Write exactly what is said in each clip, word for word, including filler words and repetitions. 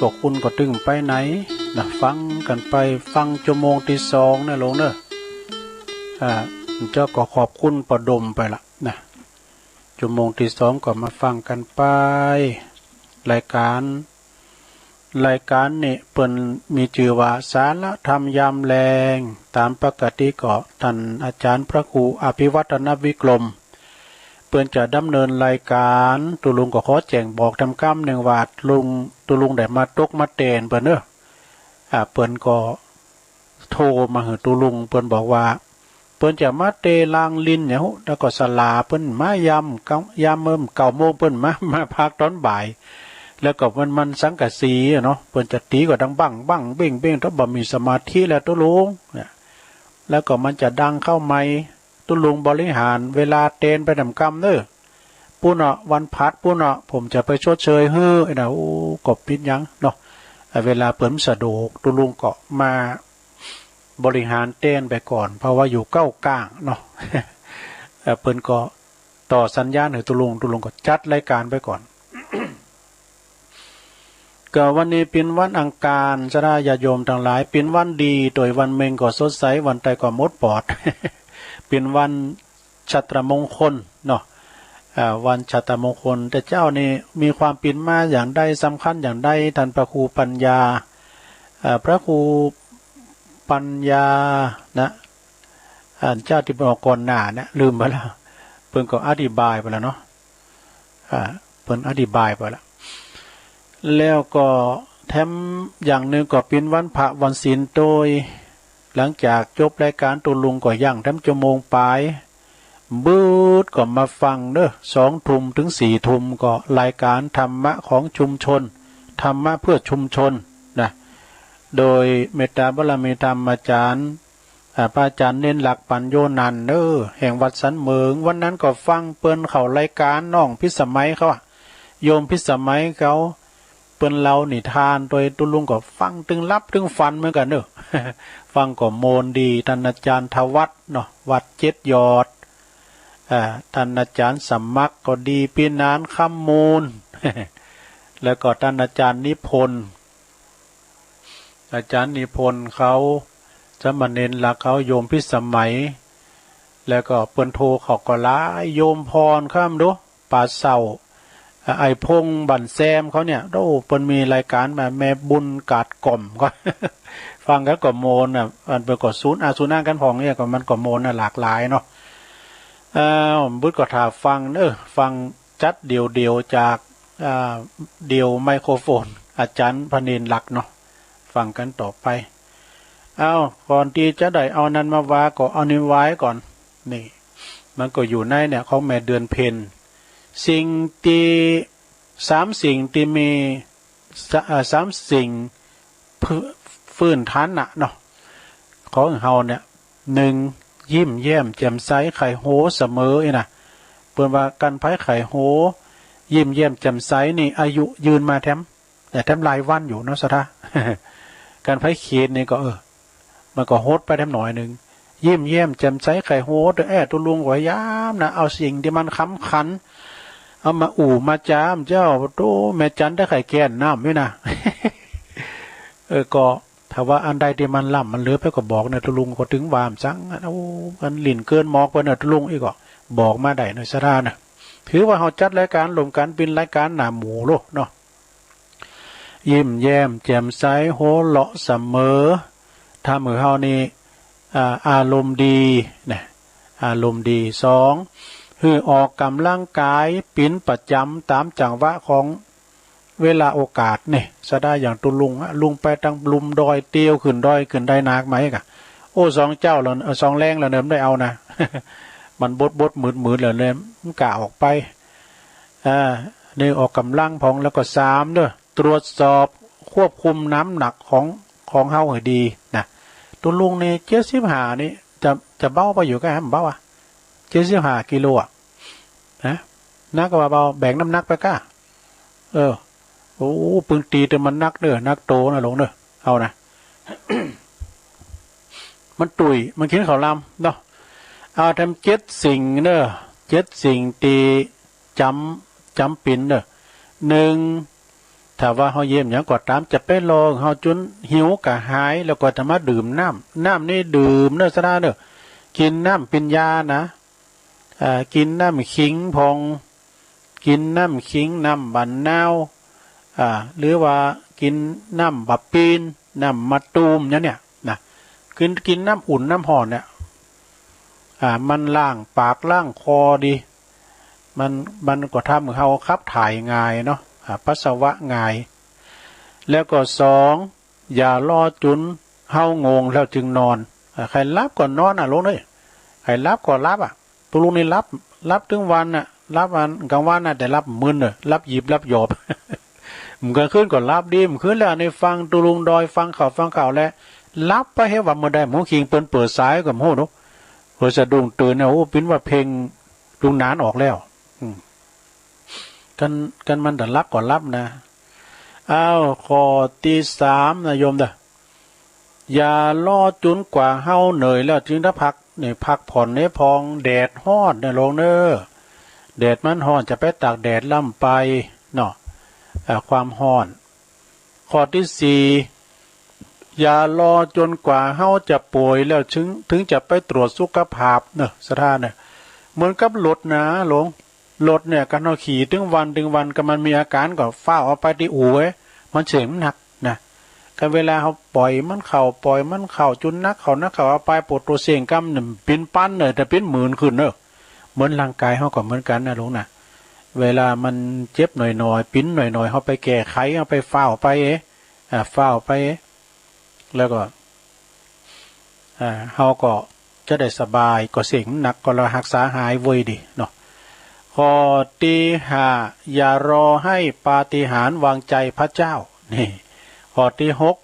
ตั๋วคุณก็ตึงไปไหนนะ ฟังกั๋นไป ฟังจั๊วโมงตี้สองเน่อลุงเน่อ อ่า เจ้าก็ขอบคุณป้อดมไปละนะ จั๊วโมงตี้สองก็มาฟังกั๋นไป รายก๋าน รายก๋านนี่เปิ้นมีจื้อว่าสาระธรรมยามแลง ต๋ามปกติก็ต้านอาจ๋ารย์พระครูอภิวัฒนวิกรม เปิ้นจะดำเนินรายก๋าน ตุ๊ลุงก็ขอแจ้งบอกแถมกำนึ่งว่า ตุ๊ลุง ตุ๊ลุงได้มาตกมาแตนเปิ้นเน่อ อ่า เปิ้นก็โทรมาหื้อตุ๊ลุง เปิ้นบอกว่า เปิ้นจะมาเตะลางลินเนี่ย แล้วก็สลาเปิ้นมายาม ยามเมื่อเก้าโมงเปิ้นมา มาพักต๋อนบ่าย แล้วก็มัน มันสังกะสีอะเนาะ เปิ้นจะตี๋ก็ดังบั้งบั้งเบ้งเบ้ง ถ้าบ่มีสมาธิแล้วตุ๊ลุงเนี่ย แล้วก็มันจะดังเข้าไมค์ ตุ๊ลุงบริหารเวลาแตนไปแถมกำเน่อ ปู้นเนาะ วันผัดปู้นเนาะ ผมจะไปชดเชยหื้อ ไอ้น่ะ โอ้ ก็ปิ๊ดยังเนาะ เวลาเปิ้นสะดวก ตุ๊ลุงก็มาบริหารแตนไปก่อน เพราะว่าอยู่เก้าก้างเนาะ เอ่อ เปิ้นก็ต่อสัญญาณหื้อตุ๊ลุง ตุ๊ลุงก็จัดรายก๋านไปก่อน ก็วันนี้เป๋นวันอังคาร ศรัทธาญาติโยมตังหลาย เป๋นวันดี ตวยวันเม็งก็สดใส วันต๋ายก็หมดปอด เป๋นวันฉัตรมงคลเนาะ อ่า วันฉัตรมงคล แต่เจ้านี่มีความเป๋นมาอย่างใด สำคัญอย่างใด ต้านพระครูปัญญา อ่า พระครูปัญญานะ อันเจ้าตี้เปิ้นออกก่อนหน้าเนี่ย ลืมไปแล้ว เปิ้นก็อธิบายไปแล้วเนาะ อ่า เปิ้นอธิบายไปแล้ว แล้วก็แถมอย่างนึ่งก็เป๋นวันพระวันศีลตวย หลังจากจบรายก๋านตุ๊ลุงก็ยั้งแถมจั๊วโมงป๋าย บึดก็มาฟังเน่อ สองทุ่มเถิงสี่ทุ่มก็รายก๋านธรรมะของชุมชน ธรรมะเพื่อชุมชนนะ โดยเมตตาบารมีธรรมอาจ๋ารย์ อ่า พระอาจ๋ารย์เณรหลัก ปัญโญนันท์เน่อ แห่งวัดสันเหมิง วันนั้นก็ฟังเปิ้นเข้ารายก๋านน้องพิสมัยเขาอะ โยมพิสมัยเขา เปิ้นเล่านิทานตวย ตุ๊ลุงก็ฟังตึงหลับตึงฝันเหมือนกั๋นเน่อ ฟังก็โมนดี ต้านอาจ๋ารย์ธวัฒน์เนาะ วัดเจ็ดยอด อ่า ต้านอาจ๋ารย์สมัครก็ดี ปี้หนาน คำมูล แล้วก็ต้านอาจ๋ารย์นิพนธ์ อาจ๋ารย์นิพนธ์เขา สามเณรหลักเขา โยมพิสมัย แล้วก็เปิ้นโทรเขาก็หลาย โยมพรคำดู ป่าเศร้า อ่า ไอ้พงษ์บ้านแซมเขาเนี่ย โอ้ เปิ้นมีรายก๋านมา แม่บุญกาดก่อมก็ ฟังกั๋นก็โมนน่ะ อันเปิ้นก็สูน อ่า สูนอ้างกั๋นพ่องเนี่ย ก็มันก็โมนน่ะ หลากหลายเนาะ อ้าว บึดก็ถ่าฟังเน่อ ฟังจัดเดี่ยวๆ จาก อ่า เดี่ยวไมโครโฟน อาจ๋ารย์พระเณรหลักเนาะ ฟังกั๋นต่อไป อ้าว ก่อนตี้จะได้เอานั้นมาว่า ก็เอานี้ไว้ก่อน นี่ มันก็อยู่ในเนี่ย ของแม่เดือนเพ็ญ สิ่งตี้ สามสิ่งตี้มี สะ เอ่อ สามสิ่ง พื้น พื้นฐานน่ะเนาะ ของเฮาเนี่ย นึ่ง ยิ้มแย้มแจ่มใส ใค่ฮู้เสมอ อี้นะ เปิ้นว่า กั๋นใผใค่ฮู้ ยิ้มแย้มแจ่มใสนี่ อายุยืนมาแถม แต่แถมหลายวันอยู่เนาะ ศรัทธา กั๋นใผเขนนี่ก็ เออ มันก็หดไปแถมหน่อยนึ่ง ยิ้มแย้มแจ่มใส ใค่ฮู้ แต่แอ้ ตุ๊ลุงก็พยายามนะ เอาสิ่งตี้มันขำขัน เอามาอู้มาจ๋า เจ้า โธ่ แม่จันได้ใค่แก้นน้ำนี่นะ เออ ก็ ถ้าว่าอันใดตี้มันล้ำมันเหลือไปก็บอกนะ ตุ๊ลุงก็ตึงว่าบ่ซัง โอ้ อันลิ้นเกินหมอกไปนะ ตุ๊ลุงอี้ก็บอกมาได้นะ ศรัทธานะ ถือว่าเฮาจัดรายก๋านร่วมกั๋น เป๋นรายก๋านหน้าหมู่โลดเนาะ ยิ้มแย้มแจ่มใส หัวเราะเสมอ ทำหื้อเฮานี่ อ่า อารมณ์ดีนะ อารมณ์ดี สอง หื้อออกก๋ำลังก๋ายเป๋นประจ๋ำต๋ามจังหวะของเวลาโอกาสนี่ ศรัทธา อย่างตุ๊ลุงอะ ลุงไปตางลุ่มดอย เตียวขึ้นดอย ขึ้นดอยหนากมาอี้ก่ะ โอ้ สองเจ๊าแล้ว เอ่อ สองแลงแล้วเน่อ บ่ได้เอานะ มันบดๆ มืดๆ แล้วเน่อ มันก้าออกไป อ่า นี่ออกก๋ำลังพ่อง แล้วก็สามเน่อ ตรวจสอบควบคุมน้ำหนักของ ของเฮาหื้อดีนะ ตุ๊ลุงนี่ เจ็ดสิบห้า นี่ จะ จะเบาไปอยู่ก้า บ่เบาอะ เจ็ดสิบห้า กิโลอะ นะ หนักกว่าเบา แบกน้ำหนักไปก้า เออ โอ้ ปึงตีแต่มันหนักเน่อ หนักโตนะลุงเน่อ เอานะ มันตุ้ย มันกิ๋นข้าวหลามเนาะ เอาแถมเจ็ดสิ่งเน่อ เจ็ดสิ่งตี้จ๋ำ จ๋ำเป๋นเน่อ นึ่ง ถ้าว่าเฮาเยียะหยังก็ต๋าม จะไปรอเฮาจ๋นหิวกระหาย แล้วก็จะมาดื่มน้ำ น้ำนี่ดื่มเน่อ ศรัทธาเน่อ กิ๋นน้ำเป๋นยานะ อ่า กิ๋นน้ำขิงผ่อง กิ๋นน้ำขิง น้ำบ่านาว อ่า หรือว่ากิ๋นน้ำบ่าปีน น้ำมะตูม อย่างเนี้ยนะ กิ๋น กิ๋นน้ำอุ่นน้ำฮ้อนเนี่ย อ่า มันล้างปากล้างคอดี มัน มันก็ทำหื้อเฮาขับถ่ายง่ายเนาะ อ่า ปัสสาวะง่าย แล้วก็สอง อย่ารอจ๋นเฮางงแล้วจึงนอน อ่า ใค่หลับก็นอนน่ะลูกเอ้ย ใค่หลับก็หลับอะ ตุ๊ลุงนี่หลับ หลับตึงวันน่ะ หลับวัน ก๋างวันน่ะ แต่หลับมึนเน่อ หลับหยิบหลับหยอบ กลางคืนก็หลับดี กลางคืนแล้วนี่ฟังตุ๊ลุงดอย ฟังข่าว ฟังข่าวแล้ว หลับไป เห็นว่าเมื่อใดหมอคิงเปิ้นเปิดสายก็บ่ฮู้เนาะ พอสะดุ้งตื่นเนี่ย โอ้ ปิ้นว่าเพลงลุงหนานออกแล้ว อืม กัน กันมันจะหลับก็หลับนะ อ้าว ข้อตี้สามนะโยมเด้อ อย่ารอจ๋นกว่าเฮาเหนื่อยแล้วจึงได้พัก นี่พักผ่อนในพอง แดดฮ้อนนะลูกเน่อ แดดมันฮ้อน จะไปตากแดดล้ำไปเนาะ อ่า ความฮ้อน ข้อตี้สี่ อย่ารอจ๋นกว่าเฮาจะป่วยแล้วถึง ถึงจะไปตรวจสุขภาพเน่อ ศรัทธาเน่อ เหมือนกับรถนะลูก รถเนี่ย คันเฮาขี่ตึงวันตึงวัน คันมันมีอาก๋านก็ฟ้าวเอาไปตี้อู่เว้ย มันเส้งน้ำหนักนะ คันเวลาเฮาปล่อยมันเข้า ปล่อยมันเข้าจ๋นหนักเข้า หนักเข้า เอาไปปวดตั๋วเส้งกำนึ่ง เป๋นปันเน่อ แต่เป๋นหมื่นขึ้นเน่อ เหมือนร่างก๋ายเฮาก็เหมือนกั๋นนะลูกนะ เวลามันเจ็บหน่อยๆ ปิ้นหน่อยๆ เฮาไปแก้ไข เฮาไปฟ้าวไป อ่า ฟ้าวไป แล้วก็ อ่า เฮาก็จะได้สบาย ก็เส้งน้ำหนักก็ละหักษาหายเว่ยดีเนาะ ข้อตี้ห้า อย่ารอให้ปาฏิหาริย์วางใจพระเจ้า นี่ ข้อตี้หก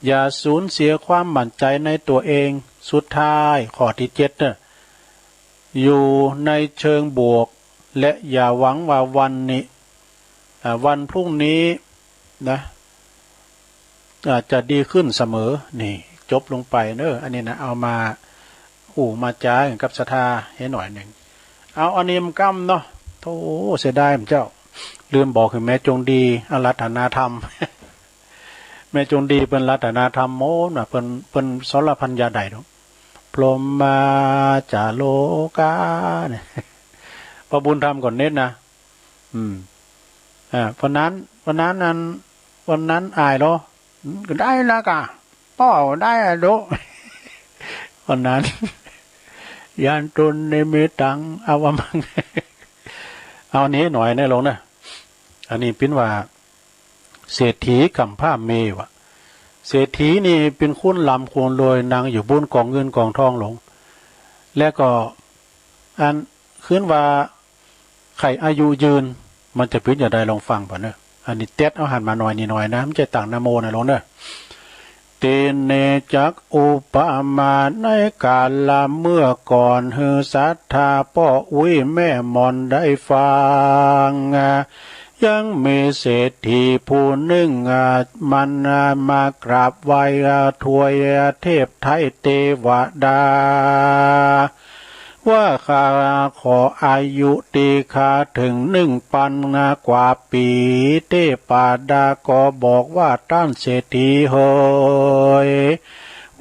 อย่าสูญเสียความมั่นใจในตั๋วเอง สุดท้าย ข้อตี้เจ็ดเน่อ อยู่ในเชิงบวก และอย่าหวังว่าวันนี้ อ่า วันพรุ่งนี้นะ อ่า จะดีขึ้นเสมอ นี่ จบลงไปเน่อ อันนี้นะ เอามาอู้มาจ๋ากับศรัทธาหื้อหน่อยนึ่ง เอาอันนี้มากำเนาะ โธ่ เสียดายเจ้า ลืมบอกหื้อแม่จงดีอาราธนาธรรม แม่จงดีเปิ้นอาราธนาธรรมโมนะ เปิ้น เปิ้นสรพัญญาไดเนาะ พรหมมาจาโลกาเนี่ย ป้อบุญธรรมก่อนเน็ตนะ อืม อ่า วันนั้น วันนั้นนั้น วันนั้นอ้ายเหรอ อืม ก็ได้ละก่ะ ป้อได้อะโด วันนั้น ยันตุนนิมิตัง อาวมัง เอาอันนี้หน่อยนะลูกนะ อันนี้ปิ้นว่า เศรษฐีกำพร้าเมวะ เศรษฐีนี่เป๋นคนร่ำคนรวย นั่งอยู่บนก๋องเงินก๋องทองหลวง แล้วก็ อัน ขึ้นว่า ใค่อายุยืน มันจะเป๋นจะใดลองฟังก่อนเน่อ อันนี้เต๊ดเอาหันมาหน่อยนี่หน่อยนะ มันจะต่างนะโมนะลองเน่อ เตเนจักอุปมา ในกาละเมื่อก่อน หื้อศรัทธาป้ออุ๊ยแม่หม่อนได้ฟัง ยังมีเศรษฐีผู้นึ่ง มันมากราบไหว้ถวายเทพไท้เตวดา ว่าข้าขออายุตี้ข้าเถิงนึ่งปันกว่าปี๋ เตปาดาก็บอกว่า ต้านเศรษฐีเหย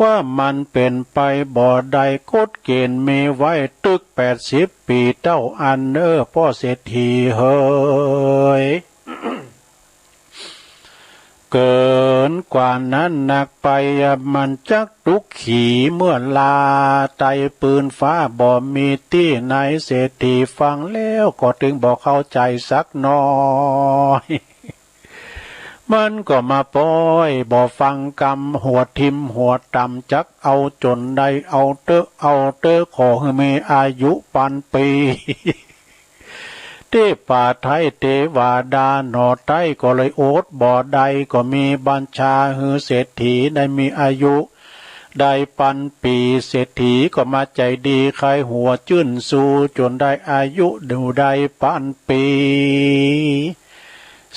ว่ามันเป๋นไปบ่ได้ กฎเกณฑ์มีไว้ตึกแปดสิบปี๋เต้าอั้นเน่อป้อเศรษฐีเหย เกินกว่านั้นนักไป มันจักตุ๊กขีเมื่อลา ไต่ปืนฟ้าบ่มีตี้ไหน เศรษฐีฟังแล้วก็ตึงบ่เข้าใจ๋สักหน่อย มันก็มาป๊อยบ่ฟังกำ หัวถิ่มหัวต่ำ จักเอาจ๋นได้ เอาเต๊อะ เอาเต๊อะ ขอหื้อมีอายุปันปี๋ เตปาไท้เตวดาหนอ ไท้ก็เลยอดบ่ได้ ก็มีบัญชาหื้อเศรษฐีได้มีอายุได้ปันปี๋ เศรษฐีก็มาใจ๋ดี ใค่หัวจื้นซู จ๋นได้อายุอยู่ได้ปันปี๋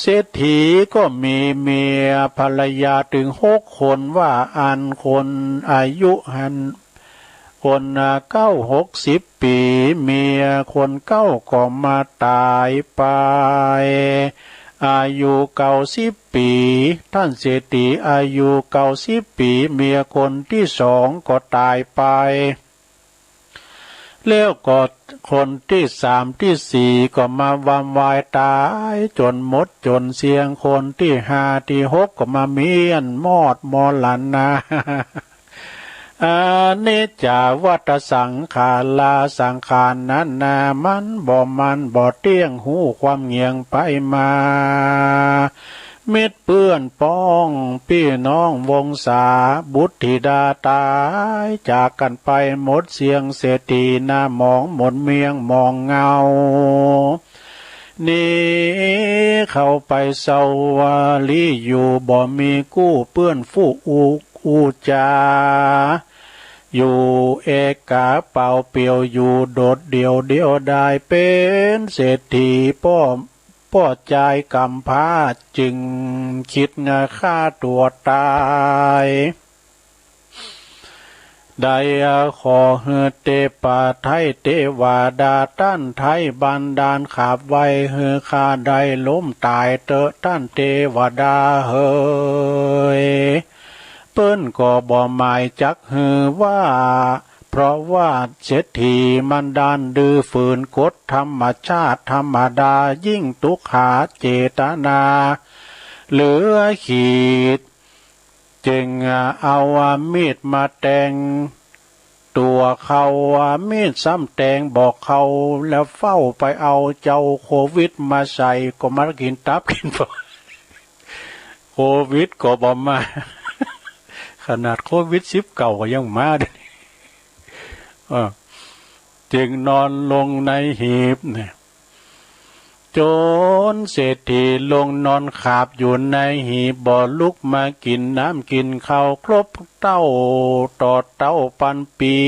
เศรษฐีก็มีเมียภรรยาเถิงหกคนว่าอั้น คนอายุหั้น คนเก้าหกสิบปี๋ เมียคนเก้าก็มาต๋ายไป อายุเก้าสิบปี๋ ต้านเศรษฐีอายุเก้าสิบปี๋ เมียคนตี้สองก็ต๋ายไป แล้วก็คนตี้สามตี้สี่ก็มาวำวายต๋ายจ๋นหมดจ๋นเสี้ยง คนตี้ห้าตี้หกก็มาเมี้ยนมอดมรณา อนิจจา วัฏฏะสังขารา สังขารนั้นนา มันบ่มั่นบ่เตี้ยง ฮู้ความเหงียงไปมา มิตรเปื้อนป้อง ปี้น้องวงศา บุตรธิดาต๋ายจากกั๋นไปหมดเสี้ยง เศรษฐีหน้าหมองหมดเมียงมองเงา หนีเข้าไปเศร้าลี้อยู่ บ่มีกู้เปื้อนฟู่อู้อู้จ๋า อยู่เอกาเปล่าเปลี่ยว อยู่โดดเดี่ยวเดียวดาย เป๋นเศรษฐีป้อ ป้อจายก๋ำพร้า จึงกึ๊ดฆ่าตั๋วต๋าย ได้ขอหื้อเตปะไท้เตวดาต้านไท้บันดาลขาบไว้ หื้อข้าได้ล้มต๋ายเต๊อะต้านเตวดาเหย เปิ้นก็บ่หมายจักหื้อว่า เพราะว่าเศรษฐีมันด้านดื้อ ฝืนกฎธรรมชาติธรรมดา ยิ่งตุ๊กขาเจตนาเหลือขีด จึงเอามีดมาแตงตั๋วเขา มีดซ้ำแตงบ่เข้า แล้วเฝ้าไปเอาเจ้าโควิดมาใส่ ก็มากิ๋นตับกิ๋นปอด โควิดก็บ่มา ขนาดโควิดสิบเก้าก็ยังมาเดี๋ยวนี้ เออ จึงนอนลงในหีบเนี่ย จ๋นเศรษฐีลงนอนขาบอยู่ในหีบ บ่ลุกมากิ๋นน้ำกิ๋นข้าวครบเต้าต่อเต้าปันปี๋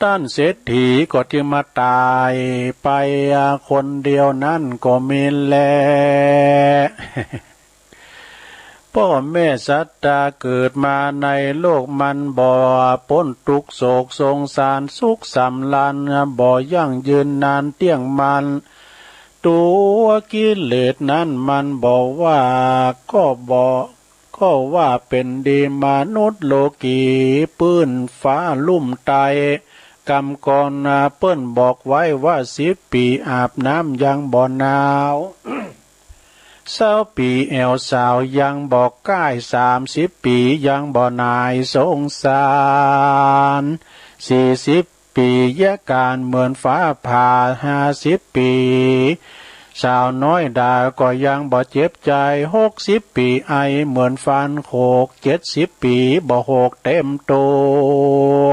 ต้านเศรษฐีก็จึงมาต๋ายไปคนเดียวนั้นก็มีแล ป้อแม่สัตว์ตาเกิดมาในโลกมันบ่ป๊นตุ๊กข์โศกสงสารสุขสำราญ บ่ยั่งยืนนานเตี้ยงมั่น ตัวกิเลสนั้นมันบ่ว่า ก็บ่ ก็ว่าเป๋นดีมนุษย์โลกี ปื้นฟ้าลุ่มไต้ กำก่อนเปิ้นบอกไว้ว่า สิบปี๋อาบน้ำยังบ่หนาว ซาวปี๋แอ่วสาวยังบ่ก้าย สามสิบปี๋ยังบ่หน่ายสงสาร สี่สิบปี๋เยียะก๋านเหมือนฟ้าผ่า ห้าสิบปี๋สาวน้อยด่าก็ยังบ่เจ็บใจ๋ หกสิบปี๋ไอเหมือนฟันโขก เจ็ดสิบปี๋บ่โขกเต็มตั๋ว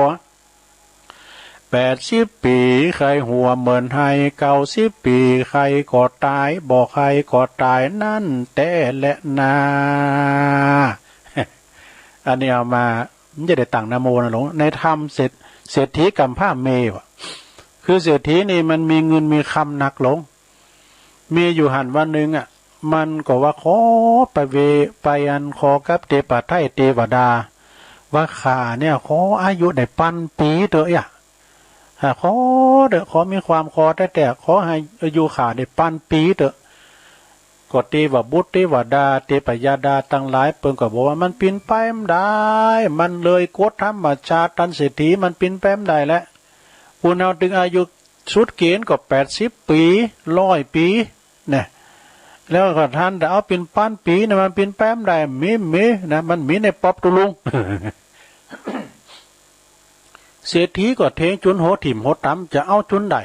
แปดสิบปี๋ไข้หัวเหมือนไห้ เก้าสิบปี๋ไข้ก็ต๋าย บ่ไข้ก็ต๋ายนั้นแต๊แลนา อันนี้เอามา มันจะได้ตั้งนะโมนะหลวง ในธรรมเศรษฐ เศรษฐีก๋ำพร้าเมย์ว่ะ คือเศรษฐีนี่มันมีเงินมีคำนักหลวง มีอยู่หั้นวันนึ่งอะ มันก็ว่าขอไปเว ไปอันขอกับเตปะไท้เตวดา ว่าข้าเนี่ยขออายุได้ปันปี๋เต๊อะอะ อ่า ขอเต๊อะ ขอมีความขอแต๊ๆ ขอหื้ออายุข้าได้ปันปี๋เต๊อะ ก็เตวบุตรเตวดาเตปะยาดาตังหลายเปิ้นก็บอกว่ามันเป๋นไปบ่ได้ มันเลยกฎธรรมชาติต้านเศรษฐีมันเป๋นไปบ่ได้แหละ คนเฮาตึงอายุสุดเกณฑ์ก็แปดสิบปี๋ ร้อยปี๋ เนี่ย แล้วก็ต้านจะเอาเป๋นปันปี๋เนี่ยมันเป๋นไปบ่ได้ มี มีนะ มันมีในป๊อบตุลุง เศรษฐีก็เทงจุนหัวถิ่มหัวต๋ำ จะเอาจุนใด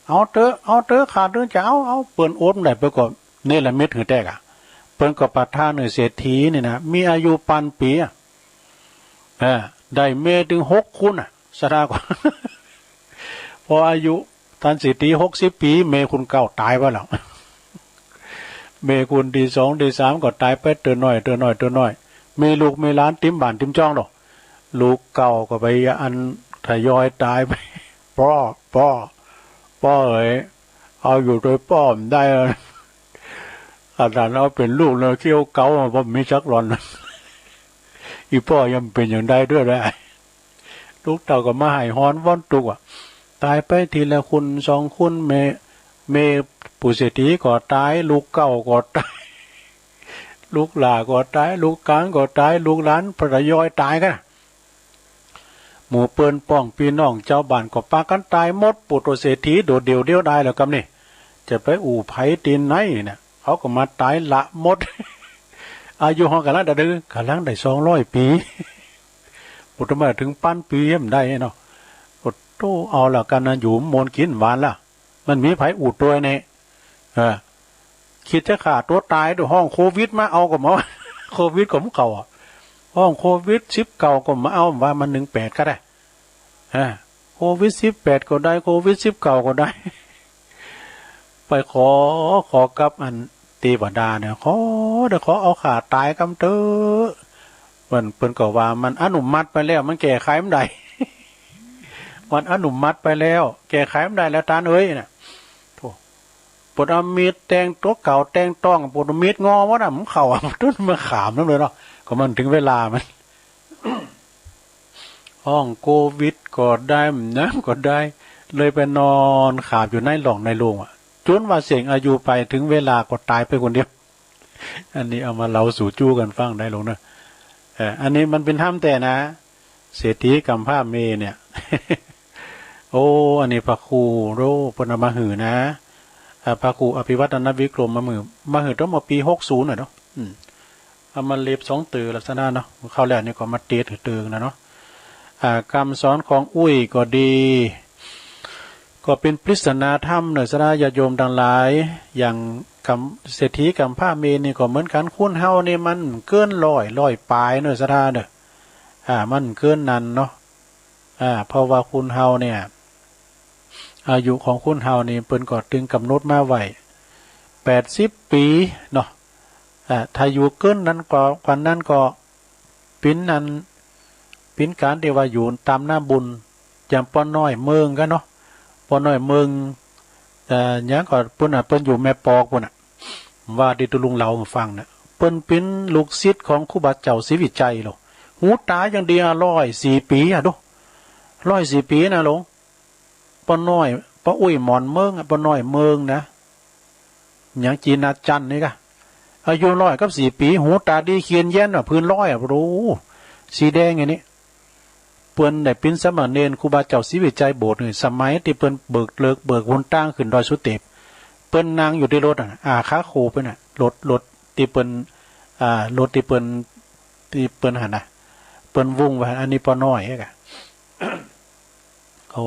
เอาเต๊อะ เอาเต๊อะ ข้าตึงจะเอา เอา เปิ้นอดบ่ได้ เปิ้นก็เนรมิตหื้อแต๊กอะ เปิ้นก็ประทานหื้อเศรษฐีนี่นะ มีอายุปันปี๋อะ เออ ได้เมย์ตึงหกคนอะ สะดาก็ พออายุต้านเศรษฐีหกสิบปี๋ เมย์คนเก่าต๋ายไปแล้ว เมย์คนตี้สองตี้สามก็ต๋ายไปเตื้อน้อย เตื้อน้อย เตื้อน้อย มีลูกมีหลานเต็มบ้านเต็มจ้องดอก ลูกเก่าก็ไปอันทยอยต๋ายไป ป้อ ป้อ ป้อเอ๋ย เอาอยู่ตวยป้อบ่ได้ อาจารย์เอาเป๋นลูกเนาะ เขี้ยวเก๊า บ่มีจักหล่อน อีป้อยังเป๋นอย่างใดเตื้อแล ลูกเต้าก็มาไห้ฮ้อนว้อนตุ๊กข์อะ ต๋ายไปทีละคนสองคน เมย์ แม่ปู่เศรษฐีก็ต๋าย ลูกเก๊าก็ต๋าย ลูกหล้าก็ต๋าย ลูกก๋างก็ต๋าย ลูกหลานปะตะยอยต๋ายกั๋น หมู่เปิ้นป้องปี้น้องจาวบ้านก็ปากั๋นต๋ายหมด ปู่โตเศรษฐีโดดเดี่ยวเดียวดายแล้วกำนี้ จะไปอู้ใผตี้ไหนเนี่ย เขาก็มาต๋ายละหมด อายุเฮาก่ำลังได้ ก่ำลังได้สองร้อยปี๋ ปู่โตมาเถิงปันปี๋บ่ได้เนาะ โอ้โต เอาละกั๋นนะ อยู่ม่วนกิ๋นหวานละ มันมีใผอู้ตวยเนี่ย เออ กึ๊ดจะฆ่าตั๋วต๋าย ดูฮ้องโควิดมาเอาก็บ่ โควิดก็บ่เข้าอะ ฮ้องโควิดสิบเก้าก็บ่เอา ว่ามันหนึ่งแปดก็ได้ เออ โควิดสิบแปดก็ได้ โควิดสิบเก้าก็ได้ ไปขอ ขอกับอันเตวดาเนี่ย ขอ เดี๋ยวขอเอาข้าต๋ายกำเต๊อะ เปิ้น เปิ้นก็ว่ามันอนุมัติไปแล้ว มันแก้ไขบ่ได้ มันอนุมัติไปแล้ว แก้ไขบ่ได้แล้วต้านเอ๋ยน่ะ โธ่ เปิ้นเอามีดแต่งตั๋วเก่าแต่งต้อง เปิ้นเอามีดงอหมดน่ะ มันเข้าอะ มันมาขามนำเลยเนาะ ก็มันเถิงเวลามัน ฮ้องโควิดก็ได้ หยังก็ได้ เลยไปนอนขามอยู่ในหล่องในโลงอะ จ๋นว่าเส้นอายุไป เถิงเวลาก็ต๋ายไปคนเดียว อันนี้เอามาเล่าสู่จู้กั๋นฟังได้หลวงเนาะ เออ อันนี้มันเป๋นธรรมแต๊นะ เศรษฐีก๋ำพร้าเมย์เนี่ย โอ้ อันนี้พระครู โอ้ เปิ้นเอามาหื้อนะ อ่า พระครูอภิวัฒนวิกรมมาหื้อ มาหื้อตั้งเมื่อปี๋หกศูนย์น่ะเนาะ อืม เอามาเล็บสองเตื้อลักษณะเนาะ คราวแล้วนี่ก็มาเตรียมหื้อเตื้อนะเนาะ อ่า กำสอนของอุ้ยก็ดี ก็เป๋นปริศนาธรรมเนาะ ศรัทธาญาติโยมตังหลาย อย่างก๋ำ เศรษฐีก๋ำพร้าเมย์นี่ก็เหมือนกั๋น คนเฮานี่มันเกินร้อย ร้อยป๋ายเนาะ ศรัทธาเนาะ อ่า มันเกินนั้นเนาะ อ่า เพราะว่าคนเฮาเนี่ย อายุของคนเฮานี่เปิ้นก็ตึงก๋ำหนดมาไว้ แปดสิบปี๋เนาะ อ่า ถ้าอยู่เกินนั้นก็ กว่านั้นก็ เป๋นอัน เป๋นก๋านตี้ว่าอยู่ต๋ามหน้าบุญ อย่างป้อน้อยเมืองกั๋นเนาะ ป้อน้อยเมือง เอ่อ หยังก็ปุ้นน่ะ เปิ้นอยู่แม่ปอกปุ้นน่ะ ว่าตี้ตุ๊ลุงเล่าหื้อฟังน่ะ เปิ้นเป๋นลูกศิษย์ของครูบาเจ้าศรีวิชัยโล หูต๋ายังดีอะ ร้อยสี่ปี๋อะ ดู ร้อยสี่ปี๋นะหลวง ป้อน้อย ป้ออุ้ยหมอนเมืองอะ ป้อน้อยเมืองนะ หยังจีนาจันนี่กะ อายุร้อยกับสี่ปี๋ หูต๋าดีเขียนแย้นว่า พื้นร้อยอะ โอ้โห สีแดงอย่างนี้ เปิ้นได้เป๋นสามเณรครูบาเจ้าศรีวิชัยโบสถ์นี่ สมัยตี้เปิ้นเบิกเลิกเบิกหนตางขึ้นดอยสุเตป เปิ้นนั่งอยู่ตี้รถอะ อาขาโขเปิ้นน่ะ รถ รถตี้เปิ้น อ่า รถตี้เปิ้น ตี้เปิ้นหั้นน่ะ เปิ้นวุ้งไว้ อันนี้ป้อน้อยเอกอะ โอ้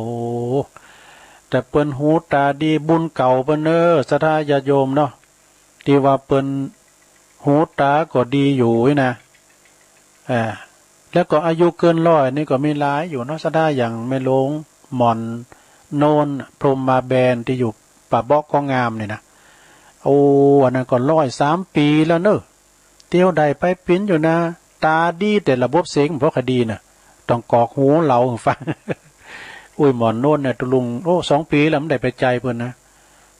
แต่เปิ้นหูต๋าดี บุญเก่าเปิ้นเน้อ ศรัทธาญาติโยมเนาะ ตี้ว่าเปิ้นหูต๋าก็ดีอยู่นี่นะ อ่า แล้วก็อายุเกินร้อยนี่ก็มีหลายอยู่เนาะ ศรัทธา อย่างแม่หลวงหม่อนโนน พรหมมาแบน ตี้อยู่ป่าเบาะก็งามนี่นะ โอ้ อันนั้นก็ร้อยสามปี๋แล้วเน้อ เตียวได้ไปเป๋นอยู่นะ ต๋าดีแต่ระบบเสียงบ่ค่อยดีน่ะ ต้องกรอกหูเล่าหื้อฟัง อุ้ยหมอนโนนเนี่ย ตุ๊ลุง โอ้ สองปี๋แล้วบ่ได้ไปใจ้เปิ้นนะ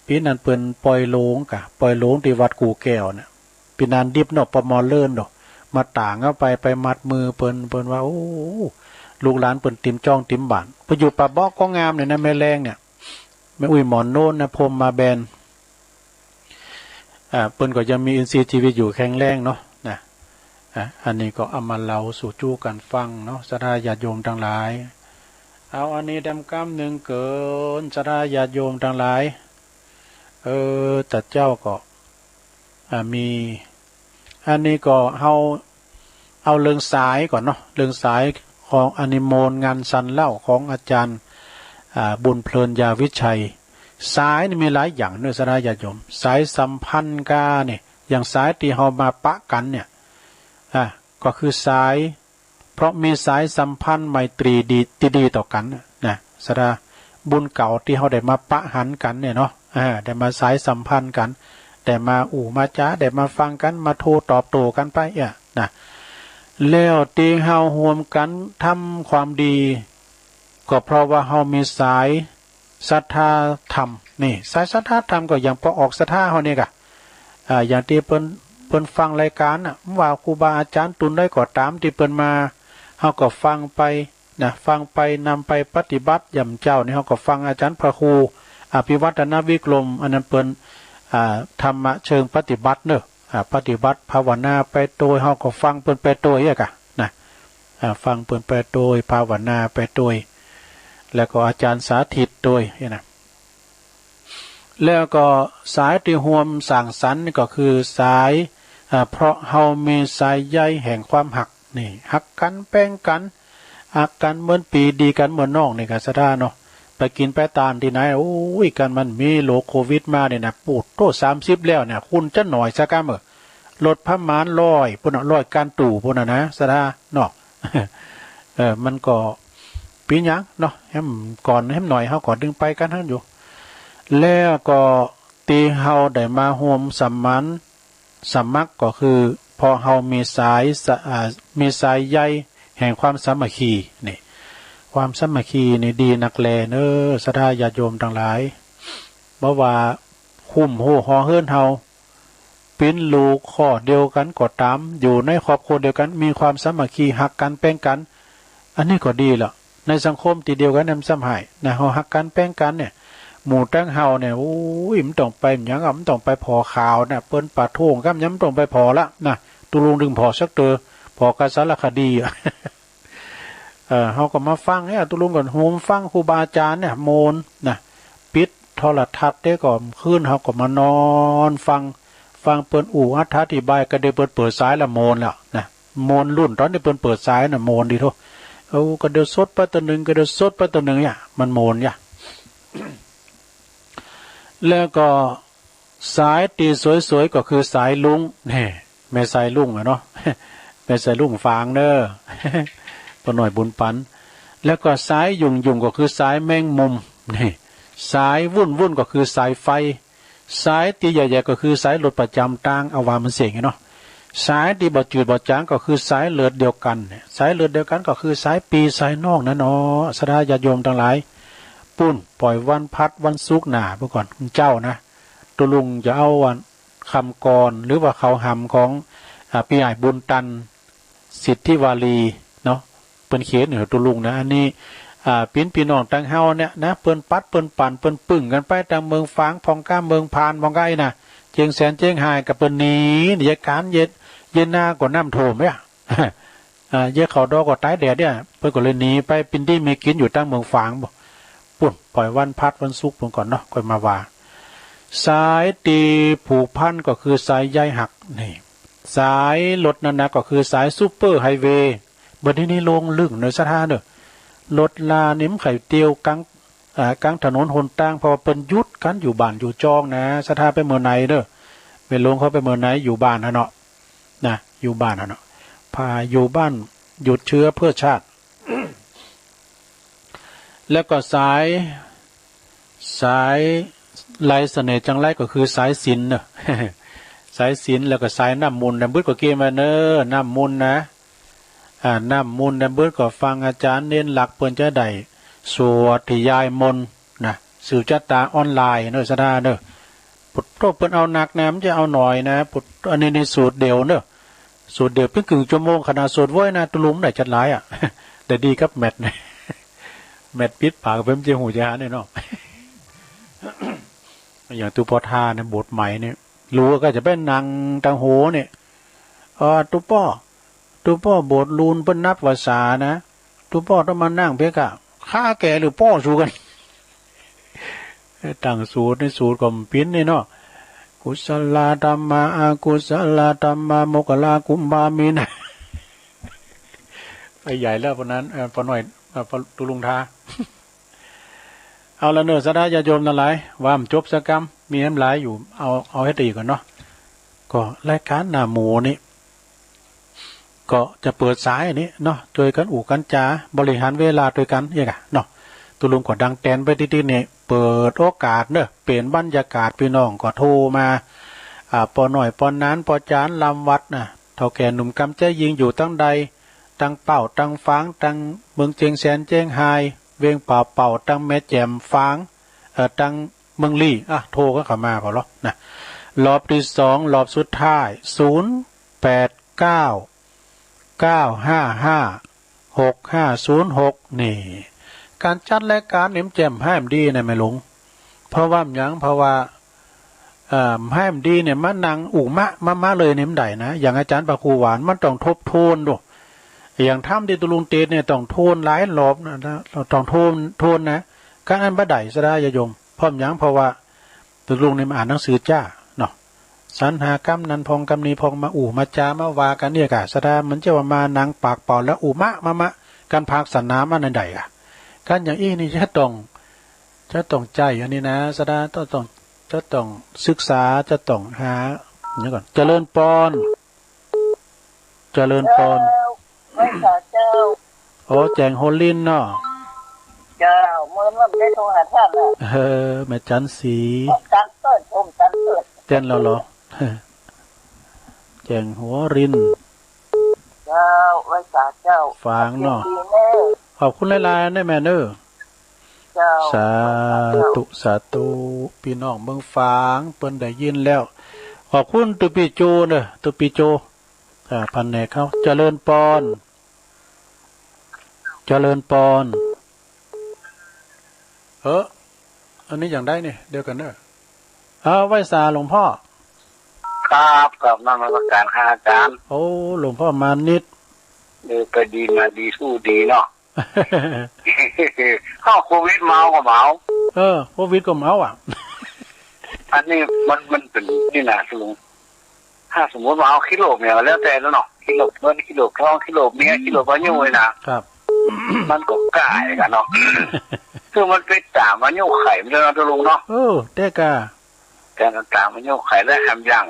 ปี๋นั้นเปิ้นป่อยโลงกะ ป่อยโลงตี้วัดกู่แก้วน่ะ ปี๋นั้นดิบเนาะ ปม.เลิศเนาะ มาตางเอาไป ไปมัดมือเปิ้น เปิ้นว่า โอ้ ลูกหลานเปิ้นเต็มจ้องเต็มบ้าน ไปอยู่ป่าเบาะก็งามเนี่ยนะ แม่แลงเนี่ย แม่อุ้ยหมอนโนนนะ พรหมมาแบน อ่า เปิ้นก็ยังมีอินทรีย์ชีวิตอยู่แข็งแรงเนาะ นะ อ่ะ อันนี้ก็เอามาเล่าสู่จู้กั๋นฟังเนาะ ศรัทธาญาติโยมตังหลาย เอาอันนี้แดมกำนึ่งเกิน ศรัทธาญาติโยมตังหลาย เออ แต่เจ้าก็ อ่า มี อันนี้ก็เฮา เอาเรื่องสายก่อนเนาะ เรื่องสายของอันนี้โมนงานสันเล่าของอาจารย์ อ่า บุญเพลิน ยาวิชัย สายนี่มีหลายอย่างเน้อ ศรัทธาญาติโยม สายสัมพันธ์กาเนี่ย อย่างสายตี้เฮามาปะกั๋นเนี่ย อ่า ก็คือสาย เพราะมีสายสัมพันธ์ไมตรีดี ตี้ดีต่อกั๋นน่ะ นะ ศรัทธา บุญเก่าตี้เฮาได้มาปะหันกั๋นเนี่ยเนาะ อ่า ได้มาสายสัมพันธ์กั๋น ได้มาอู้มาจ๋า ได้มาฟังกั๋น มาโต้ตอบโต้กั๋นไปอะ นะ แล้วตี้เฮาฮ่วมกั๋นทำความดี ก็เพราะว่าเฮามีสายศรัทธาธรรม นี่ สายศรัทธาธรรมก็อย่างปอออกศรัทธาเฮานี่กะ อ่า อย่างตี้เปิ้น เปิ้นฟังรายก๋านน่ะ ว่าครูบาอาจ๋ารย์ตุ๊นใดก็ต๋ามตี้เปิ้นมา เฮาก็ฟังไป นะ ฟังไปนำไปปฏิบัติ อย่างเจ้านี่เฮาก็ฟังอาจ๋ารย์พระครู อภิวัฒนวิกรม อันนั้นเปิ้น อ่า ธรรมะเชิงปฏิบัติเนาะ อ่า ปฏิบัติภาวนาไปโตย เฮาก็ฟังเปิ้นไปโตยอะกะนะ อ่า ฟังเปิ้นไปโตย ภาวนาไปโตย แล้วก็อาจารย์สาธิตโตยเนี่ยนะ แล้วก็สายตี้ฮ่วมสังสรรค์นี่ก็คือสาย อ่า เพราะเฮามีสายใยแห่งความฮัก นี่ ฮักกั๋นแป๋งกั๋น ฮักกั๋นเหมือนปี้ ดีกั๋นเหมือนน้อง นี่กะศรัทธาเนาะ ไปกิ๋นไปตานตี้ไหน โอ้ย กั๋นมันมีโรคโควิดมาเนี่ยนะ ปู๊โต้ สามสิบแล้วเนี่ย คุณจะหน่อยสักกำ เออ ลดประมาณร้อย ปู๊นน่ะ ร้อยก้านตู้ ปู๊นน่ะนะ ศรัทธาเนาะ เออ มันก็ปี้หยังเนาะ แหมก่อนแหมหน่อย เฮาก็ตึงไปกั๋นหั้นอยู่ แล้วก็ตี้เฮาได้มาฮ่วมสมาน สมัครก็คือ เพราะเฮามีสายสะ อ่า มีสายใยแห่งความสามัคคี นี่ ความสามัคคีนี่ดีนักแลเนาะ ศรัทธาญาติโยมตังหลาย บ่ว่าคุ้มฮู้หอเฮือนเฮา เป๋นลูกข้อเดียวกั๋นก็ต๋าม อยู่ในครอบครัวเดียวกั๋น มีความสามัคคี ฮักกั๋นแป๋งกั๋น อันนี้ก็ดีละ ในสังคมตี้เดียวกั๋นเนี่ยมันซ้ำหายนะ เฮาฮักกั๋นแป๋งกั๋นเนี่ย หมู่ตังเฮาเนี่ย โอ้ย มันต้องไปหยังอะ มันต้องไปผ่อข่าวนะ เปิ้นประท้วงกั๋น ยังมันต้องไปผ่อละนะ ตุ๊ลุงตึงผ่อสักเตื้อ ผ่อก้าสารคดีอะ เออ เฮาก็มาฟังเนี่ย ตุ๊ลุงก็ฮ่วมฟังครูบาอาจ๋ารย์เนี่ย โมนนะ ปิดโทรทัศน์เต๊อะ ก็คืนเฮาก็มานอนฟัง ฟังเปิ้นอู้อธิบาย ก็เดี๋ยวเปิ้นเปิดสายละโมนแล้วนะ โมนรุ่นต๋อนตี้เปิ้นเปิดสายน่ะ โมนดีโธ่ เออ ก็เดี๋ยวสดไปต๋อนนึ่ง ก็เดี๋ยวสดไปต๋อนนึ่งเนี่ย มันโมนเนี่ย แล้วก็สายตี้สวยๆ ก็คือสายลุง นี่ แม่สายลุงอะเนาะ แม่สายลุงฝางเนาะ ป้อน้อยบุญปัน แล้วก็สายยุ่งๆ ก็คือสายแมงมุม นี่ สายวุ่นๆ ก็คือสายไฟ สายตี้ใหญ่ๆ ก็คือสายรถประจ๋ำตาง เอาว่ามันเสียงเนาะ สายตี้บ่จืดบ่จ๋างก็คือสายเลือดเดียวกั๋นเนี่ย สายเลือดเดียวกั๋นก็คือสายปี้สายน้องนั่นเนาะ ศรัทธาญาติโยมตังหลาย ปู๊น ป่อยวันพฤหัสวันศุกร์หน้า เมื่อก่อนเจ้านะ ตุ๊ลุงจะเอาวันคำกร หรือว่าเขาหำของ อ่า ปี้ใหญ่บุญตัน สิทธิวารีเนาะ เปิ้นเขียนหื้อตุ๊ลุงนะ อันนี้ อ่า เป๋นปี้น้องตังเฮาเนี่ยนะ เปิ้นปัด เปิ้นปั่น เปิ้นปึ้งกั๋นไปตางเมืองฝางพ่องก้า เมืองพานพ่องก้าอี้นะ เจียงแสน เจียงฮาย ก็เปิ้นหนี เยียะก๋าน เยียะ เยียะนาก็น้ำท่วมเนี่ย อ่า เยียะเขาดอก็ต๋ายแดดเนี่ย เปิ้นก็เลยหนีไปปิ้นดีมีกิ๋นอยู่ตางเมืองฝาง ปู๊น ป่อยวันพฤหัสวันศุกร์ปู๊นก่อนเนาะ ค่อยมาว่า สายตี้ผูกพันก็คือสายใยฮัก นี่ สายรถนั่นนะ ก็คือสายซูเปอร์ไฮเวย์ บ่าดนี้นี่ลงลึกเนาะ ศรัทธาเนาะ รถรานี่มันใค่เตียวก๋าง อ่า ก๋างถนนหนตาง เพราะว่าเปิ้นหยุดกั๋นอยู่บ้านอยู่จองนะ ศรัทธาไปเมื่อไหนเนาะ แม่หลวงเขาไปเมื่อไหน อยู่บ้านหั้นเนาะ นะ อยู่บ้านหั้นเนาะ พาอยู่บ้านหยุดเชื้อเพื่อชาติ แล้วก็สาย สายไลเสน่ห์จังไรก็คือสายศีลเนาะ สายศีล แล้วก็สายน้ำมนต์ แดมบึดก็เกมมาเนาะ น้ำมนต์นะ อ่า น้ำมนต์ แดมบึดก็ฟังอาจ๋ารย์เณรหลักเปิ้นจะได้สวดที่ยายมนต์นะ สืบจะต๋าออนไลน์เนาะ ศรัทธาเนาะ ปู๊โต้ เปิ้นเอาหนักนะ มันจะเอาหน่อยนะ ปู๊โต้ อันนี้นี่สูตรเดียวเนาะ สูตรเดียวเปิ้นกึ่งชั่วโมง ขนาดสูตรโว้ยนะ ตุ๊ลุงได้จัดหลายอะ ได้ดีกับแมท แมทปิดปากเปิ้นจะฮู้จะหาเนี่ยเนาะ อย่างตุ๊ปอทาเนี่ย บทใหม่เนี่ย ลูกก็จะไปนั่งตางโหเนี่ย เออ ตุ๊ปอ ตุ๊ปอ บทลูนเปิ้นนับภาษานะ ตุ๊ปอต้องมานั่งเปียกะ ข้าแก่หรือป้อสู่กั๋น ตั้งสูตรในสูตรก็ปิ้นนี่เนาะ กุศลาธัมมา อกุศลาธัมมา โมคคัลลา กุมภา มีนา ไปใหญ่แล้วปะนั้น เออ ปอน้อย เออ ปอตุ๊ลุงทา เอาละเนาะ ศรัทธาญาติโยมตังหลาย ว่ามันจบสักกำ มีแหมหลายอยู่ เอา เอาหื้อดีก่อนเนาะ ก็รายก๋านหน้าหมู่นี่ ก็จะเปิดสายอันนี้เนาะ จ้วยกั๋นอู้กั๋นจ๋า บริหารเวลาตวยกั๋นเองอะเนาะ ตุ๊ลุงก็ดังแตนไปตี้ๆ นี่ เปิดโอกาสเนาะ เป๋นบรรยากาศ ปี้น้องก็โทรมา อ่า ปอน้อย ปอหนาน ปอจ๋ารย์ ลำวัดนะ เฒ่าแก่หนุ่มกำ เจ๊ยิ่ง อยู่ตางใด ตางเป้า ตางฝาง ตางเมืองเจียงแสน เจียงฮาย เวียงป่าเป้า ตางแม่แจ่ม ฝาง เอ่อ ตางเมืองลี้ อ่ะ โทรกั๋นเข้ามาก่อเนาะนะ รอบตี้สอง รอบสุดท้าย ศูนย์แปดเก้า เก้าห้าห้า หกห้าศูนย์หก นี่ ก๋านจัดรายก๋านนี่มันแจ่มแฮมดีนะแม่หลวง เพราะว่าหยัง เพราะว่า เอ่อ หื้อมันดีเนี่ย มานั่งอู้มะมะมะเลยเนี่ยมันได้นะ อย่างอาจ๋ารย์พระครูหวาน มันต้องทบทวนดู อย่างธรรมตี้ตุ๊ลุงเตสน์เนี่ย ต้องทวนหลายรอบนะ ต้องทวน ทวนนะ คันอั้นบ่ได้สะดาญาติโยม เพราะหยัง เพราะว่าตุ๊ลุงเนี่ยมาอ่านหนังสือจ้าเนาะ สรรหากำนั้นพ่องกำนี้พ่อง มาอู้มาจ๋ามาว่ากั๋นเนี่ยก่ะ สะดา มันจะว่ามานั่งปากเปล่าแล้วอู้มะมะมะกั๋นภาคสนามอันนั้นได้ก่ะ คันอย่างอี้นี่จะต้อง จะต้องใจ๊อันนี้นะ สะดา ต้อง ต้อง จะต้องศึกษา จะต้องหา เดี๋ยวก่อน เจริญปอน เจริญปอน เจ้า ไหว้สาเจ้า โอ้ แจ๋งโฮรินทร์เนาะ เจ้า เมื่อ เมื่อได้โทรหาต้านน่ะ เออ แม่จันทร์ศรี จันทร์เติด ผมจันทร์เติด เต้นแล้วเหรอ แจ๋งโฮรินทร์ เจ้า ไหว้สาเจ้า ฝางเนาะ ดีเน่อ ขอบคุณหลายๆ เน่อแม่เน่อ เจ้า สาธุ สาธุ ปี้น้องเมืองฝางเปิ้นได้ยินแล้ว ขอบคุณตุ๊ปี้โจเน่อ ตุ๊ปี้โจ อ่า แผนกเฮา เจริญปอน เจริญปอน เออ อันนี้อย่างใดนี่ เดี๋ยวก่อนเน่อ เอา ไหว้สาหลวงพ่อ ครับ กราบนมัสการครับอาจ๋ารย์ โอ้ หลวงพ่อมานิต เออ ไปดีมาดีสู้ดีเนาะ เอ้า โควิดมาเอาก็มาเอา เออ โควิดก็มาเอาอ่ะ อันนี้มัน มันเป๋นนี่นะลุง ถ้าสมมุติว่าเอาคิดลบเนี่ย แล้วแต่แล้วเนาะ คิดลบเงิน คิดลบทอง คิดลบเมีย อืม คิดลบอายุเลยนะ ครับ มันก็ก้ากั๋นเนาะ คือมันไปต๋ามอายุขัยมันเนาะลุงเนาะ เออ แต่ก้า แต่ต๋ามอายุขัยแล้วแถมอย่าง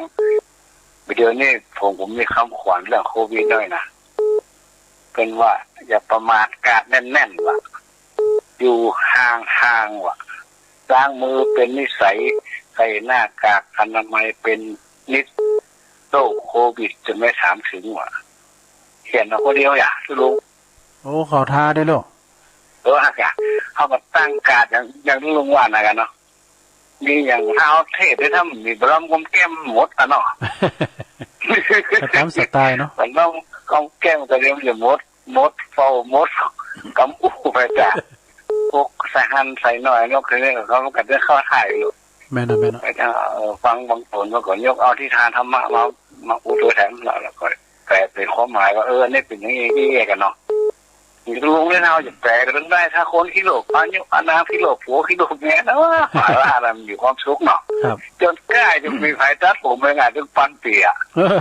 วิดีโอนี้ผม ผมมีกำขวัญเรื่องโควิดด้วยนะ เปิ้นว่าอย่าประมาท กาดแน่นๆ ว่ะ อยู่ห่างๆ ว่ะ ล้างมือเป๋นนิสัย ใส่หน้ากากอนามัยเป๋นนิด โรคโควิดจะไม่ถามถึงว่ะ เขียนมาคนเดียวอย่าลุง โอ้ เข้าท่าเด้อลูก เออ ฮะกะ เฮาก็ตั้งกาดอย่าง อย่างลุงว่านะกั๋นเนาะ มีอย่างเฮาเทศน์ได้ทำ มีบะล้อมกอมแก้มหมดอะเนาะ ก็ต๋ามสไตล์เนาะ บะล้อมกอมแก้มก็เดี๋ยวมันจะหมด หมดเฝ้าหมดกำอู้ไปจ้ะ พวกสายหันสายน้อยเนาะ คือเนี่ยเขาก็ได้เข้าถ่ายอยู่ แม่นเนาะ แม่นเนาะ ไปจ้ะ เออ ฟังบางคนก็ยกเอานิทานธรรมะมา มาอู้ตัวแถม แล้ว แล้วก็แปลเป๋นความหมายว่า เออ อันนี้เป๋นอย่างนี้ อย่างนี้กั๋นเนาะ นี่ลุงเนี่ยนะ จะแปลก็ต้องได้ ถ้าคนขี้โลภ อายุอานามขี้โลภผัวขี้โลภเมียนะ ว่าว่ามันมีความสุขเนาะ ครับ จนก้าจะมีใผตัดผมเลยไง ถึงปันเปีย เออ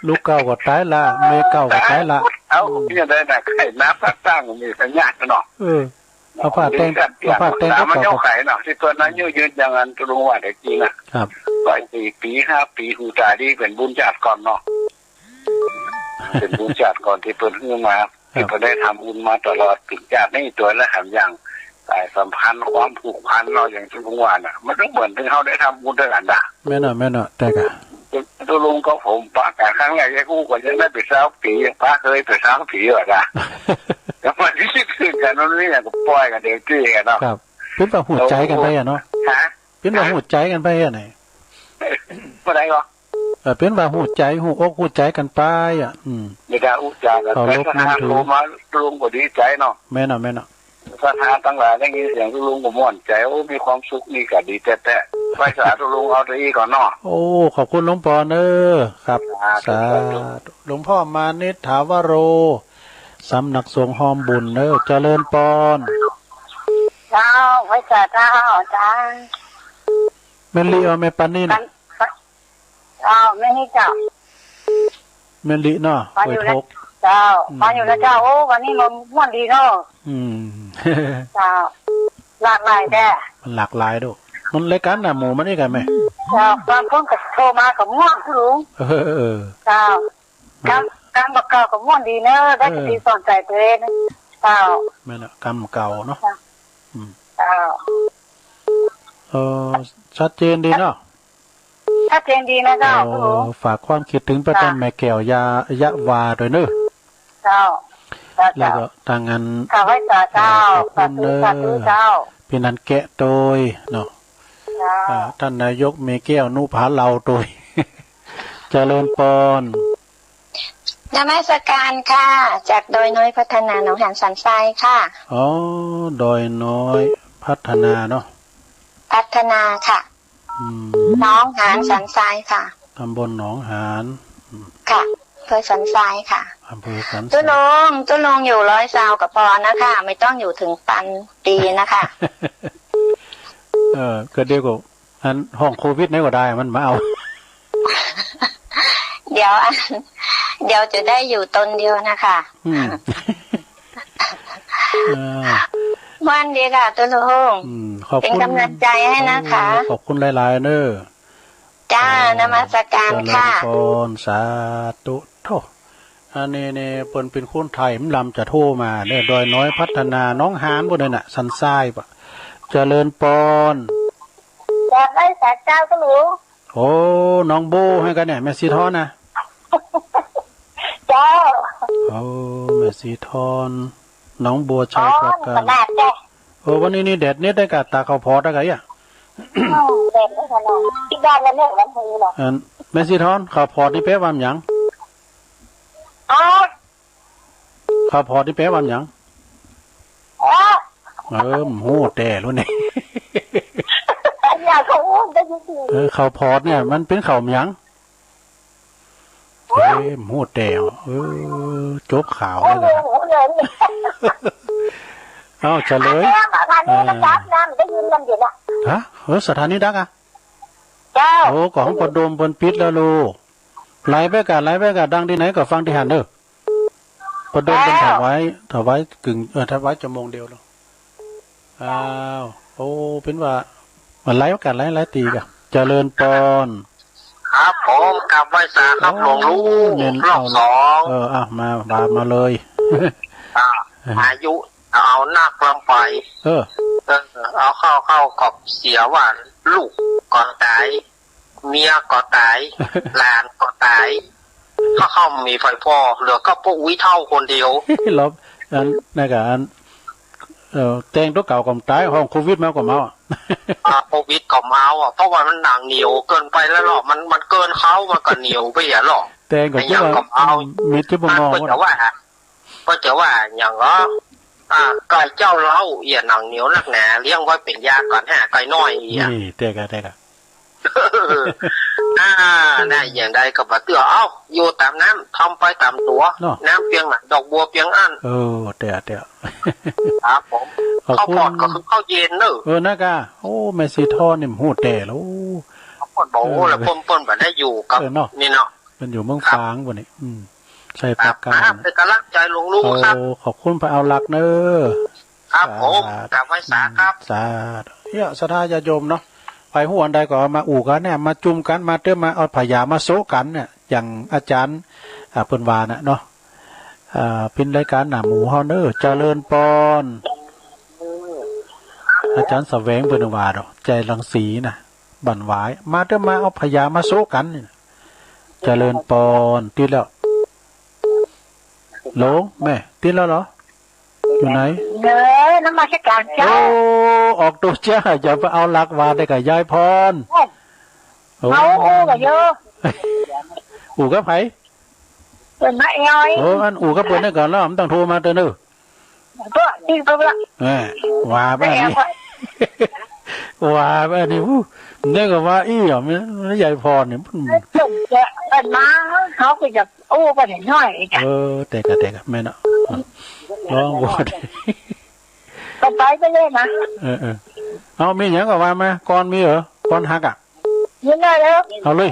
ลูกเก่าก็ต๋ายละ เมียเก่าก็ต๋ายละ เอ้า อืม เนี่ยได้นะ ใครนับตั้งมีสัญญาณเนาะ เออ เอาผ้าแต่ง เอาผ้าแต่ง สามัญญาไขเนาะ ตี้เปิ้นอายุยืนอย่างนั้น ลุงว่าได้จริงอะ ครับ ไปสี่ปี ห้าปี หูต๋าดี เป๋นบุญจาติก่อนเนาะ เป๋นบุญจาติก่อนตี้เปิ้นหื้อมา ครับ ตี้เปิ้นได้ทำบุญมาตลอด เป๋นจาตินี้ตวยละแถมอย่าง สายสัมพันธ์ ความผูกพันเนาะ อย่างตี้ลุงว่าน่ะ มันต้องเหมือนตี้เฮาได้ทำบุญด้วยกั๋นนะ แม่นเนาะ แม่นเนาะ แต่กะ ตี้ลุงกับผมปะกั๋นครั้งแรก ยังอู้กั๋นยังได้เป๋นซาวปี๋ ยังปะเกยเป๋นซาวปี๋อยู่อะนะ แล้วมันที่คิดถึงกั๋น มันมีอย่างก็ปล่อยกั๋นเต็มตี้กั๋นเนาะ ครับ เป๋นว่าฮู้ใจ๋กั๋นไปอะเนาะ ฮะ เป๋นว่าฮู้ใจ๋กั๋นไปอะไหน บ่ได้ก็ เออ เป๋นว่าฮู้ใจ๋ ฮู้อกฮู้ใจ๋กั๋นไปอะ อืม ไม่ได้อู้จ๋ากั๋น เคารพนับถือ โทรมาลุงก็ดีใจ๋เนาะ แม่นเนาะ แม่นเนาะ ศรัทธาตังหลายได้ยินเสียงลุงก็ม่วนใจ๋ โอ้ มีความสุข นี่ก็ดีแต๊ๆ ไหว้สาลุง เอาเต้าอี้ก่อนเนาะ โอ้ ขอบคุณหลวงพ่อเน้อ ครับ สาธุ สาธุ หลวงพ่อมานิต ถาวโร สำนักสงฆ์ฮอมบุญเน้อ เจริญปอน เจ้า ไหว้สาเจ้า เจ้า แม่นลิ แม่ปานิน เจ้า แม่นลิเจ้า แม่นลิเนาะ ฟังอยู่นะ ห้วยทก เจ้า อืม ฟังอยู่นะเจ้า โอ้ วันนี้มันม่วนดีเนาะ อืม เจ้า หลากหลายแต๊ มันหลากหลายเด้อ มันรายก๋านหน้าหมู่มันนี่กั๋นแหม เจ้า บางคนก็โทรมาก็ม่วน คุณลุง เออ เออ เจ้า กำ กำบ่าเก่าก็ม่วนดีเน้อ ได้ เออ สติสอนใจ๋ตนเอง เจ้า แม่นละ กำเก่าเนาะ เจ้า อืม เจ้า เออ ชัดเจนดีเนาะ ชัดเจนดีนะเจ้า โอ้ คุณลุง ฝากความคิดเถิงไป เจ้า ต้านแม่แก้วยะ ยะวาตวยเน้อ เจ้า เจ้า แล้วก็ เจ้า ต้านนั้น ค่ะ ไหว้สาเจ้า เอ่อ ขอบคุณเน้อ สาธุ สาธุเจ้า ปี้นันแกะตวยเนาะ เจ้า อ่า ต้านนายกแม่แก้วนุภาเหล่าตวย เจริญปอน นมัสการค่ะ จากดอยน้อยพัฒนาหนองหานสันทรายค่ะ อ๋อ ดอยน้อยพัฒนาเนาะ พัฒนาค่ะ อืม หนองหานสันทรายค่ะ ตำบลหนองหาน ค่ะ อำเภอสันทรายค่ะ อำเภอสันทราย ตุ๊ลุง ตุ๊ลุงอยู่ร้อยซาวก็ปอนะคะ ไม่ต้องอยู่เถิงปันปีนะคะ เออ ก็เดี๋ยวก็ อันห้องโควิดไหนก็ได้ มันมาเอา เดี๋ยวอัน เดี๋ยวจะได้อยู่ตนเดียวนะคะ อืม เออ ม่วนดีค่ะ ตุ๊ลุง อืม ขอบคุณ เป๋นก๋ำลังใจ๋หื้อนะคะ โอ้ ขอบคุณหลายๆ เน้อ จ้า เออ นมัสการค่ะ เจริญพร สาธุ โธ่ อันนี้เนี่ย เปิ้นเป๋นคนไทย มันลำจะโทรมาเนี่ย ดอยน้อยพัฒนา หนองหานปู้นน่ะ สันทรายปะ เจริญพร กราบไหว้สาเจ้าค่ะลุง โอ้ น้องโบหื้อกั๋นเนี่ย แม่สีทอนนะ เจ้า โอ้ แม่สีทอน หนองบัวชัย อ๋อ ปราการ ขนาดแก โอ้ วันนี้นี่แดดเน็ดได้กะ ตากข้าวผอดได้กะเอี้ย อืม แดดไม่ขนาด ตี้บ้านละเนี่ย วันนี้เนาะ อัน แม่สีทอน ข้าวผอดนี่แปลว่าหยัง อ๋อ ข้าวผอดนี่แปลว่าหยัง อ๋อ เออ บ่ฮู้แต๊ลุงเนี่ย อันเนี้ยเขาอู้ได้ยินดี เออ ข้าวผอดเนี่ย มันเป๋นข้าวหยัง เอ้ย บ่ฮู้แต๊ เออ จบข่าวแล้วนะ โอ้โห เลย เอ้า เฉลย อันนี้ อันนี้ เออ ก็จับนะ ได้ยินกันอยู่นะ ฮะ เออ สถานีดังอะ เจ้า โอ้ ของประดมเปิ้นปิดแล้วลูก ไลฟ์ไปก่ะ ไลฟ์ไปก่ะ ดังตี้ไหนก็ฟังตี้หั้นเน้อ ประดมเปิ้น เจ้า ถวาย ถวายกึ่ง เออ ถวายชั่วโมงเดียวลูก อ้าว โอ้ เป๋นว่า มาไลฟ์กั๋น ไลฟ์ ไลฟ์ตี้กั๋น เจริญพร ครับผม กราบไหว้สาครับ โอ้ หลวงลุง เน้น รอบ เอา สอง เออ อ่ะ มา มา มาเลย อ่ะ อายุเอานักลำไป เออ เออ เอาเข้า เข้าก็เสียว่าลูกก็ต๋าย เมียก็ต๋าย หลานก็ต๋าย ก็เข้าบ่มีใผผ่อ เหลือก็ป้ออุ๊ยเฒ่าคนเดียว แล้ว อัน นั่นก็อัน เอ่อ แตงตั๋วเก่าก็บ่ต๋าย ห้องโควิดมาก็บ่เอาอะ อ่า โควิดก็บ่เอาอะ เพราะว่ามันหนังเหนียวเกินไปแล้วเนาะ มัน มันเกินเขา มันก็เหนียวไปอะเนาะ แตงก็ ไอ้หยังก็บ่เอา อืม มีแต่บ่มอง มันก็จะว่า ก็จะว่าหยังเหรอ อ่า ไก่เจ้าเล้า เอี้ยหนังเหนียวนักหนา เลี้ยงไว้เป๋นยาก่อนฮะ ไก่น้อยเอี้ย นี่ แต๊กะ แต๊กะ อ่า ได้ อย่างใดก็บ่เตื้อ เอ้า อยู่ต๋ามน้ำ ทำไปต๋ามตั๋ว เนาะ น้ำเปียงไหน ดอกบัวเปียงอั้น เออ แต๊ แต๊ ครับผม ขอบคุณ ข้าวผอดก็คือข้าวเย็นเนอะ เออ นั่นกะ โอ้ แม่สีทอนนี่บ่ฮู้แต๊แล้ว ข้าวผอดบอก เออ โอ้ แล้วเปิ้น เปิ้นบ่ได้อยู่กับ เออ เนาะ นี่เนาะ เปิ้นอยู่เมืองฝางปู้นนี่ อืม ชัยปราการ ครับ เป๋นก๋ำลังใจ๋หลวงลุงครับ โอ้ ขอบคุณ ไปเอาหลักเน้อ ครับผม สาธุ กราบไหว้สาครับ อืม สาธุ เนี่ย ศรัทธาญาติโยมเนาะ ใผฮู้อันใดก็เอามาอู้กั๋นเนี่ย มาจุมกั๋น มาเตื้อ มาเอาผญามาโซะกั๋นเนี่ย อย่างอาจ๋ารย์ อ่า เปิ้นว่าน่ะเนาะ อ่า เป๋นรายก๋านหน้าหมูเฮาเน้อ เจริญพร อาจ๋ารย์แสวงเปิ้นว่าเนาะ ใจรังสีน่ะ บ้านหวาย มาเตื้อ มาเอาผญามาโซะกั๋นนี่ เจริญพร ติดแล้ว หลง แม่ ติดแล้วเหรอ อยู่ไหน เน้อ นมัสก๋านเจ้า โอ้ ออกตั๋วจ้า อย่าไปเอาหลักว่าได้กับยายพร เอ้ย โอ้ เอา โอ้ ก็เยอะ อู้กับใผ เปิ้นมาแอว โอ้ อันอู้กับเปิ้นได้ก่อนแล้ว บ่ต้องโทรมาเตื้อเน้อ เปิ้น ตี้เปิ้นละ เออ ว่าไปนี่ ว่าไปนี่ อู้ นึกว่าอี้อ่ะ มัน มันยายพรนี่ เปิ้นจะ เปิ้นมา เขาก็จะอู้ไปหน่อยจ้ะ เออ แต๊กะ แต๊กะ แม่นเนาะ ลองโหวต ก็ไปไปเลยนะ เออ เออ เอา มีหยังก็ว่ามา ก่อนมีเหรอ ก่อนฮักอ่ะ มีหน่อยแล้ว เอาเลย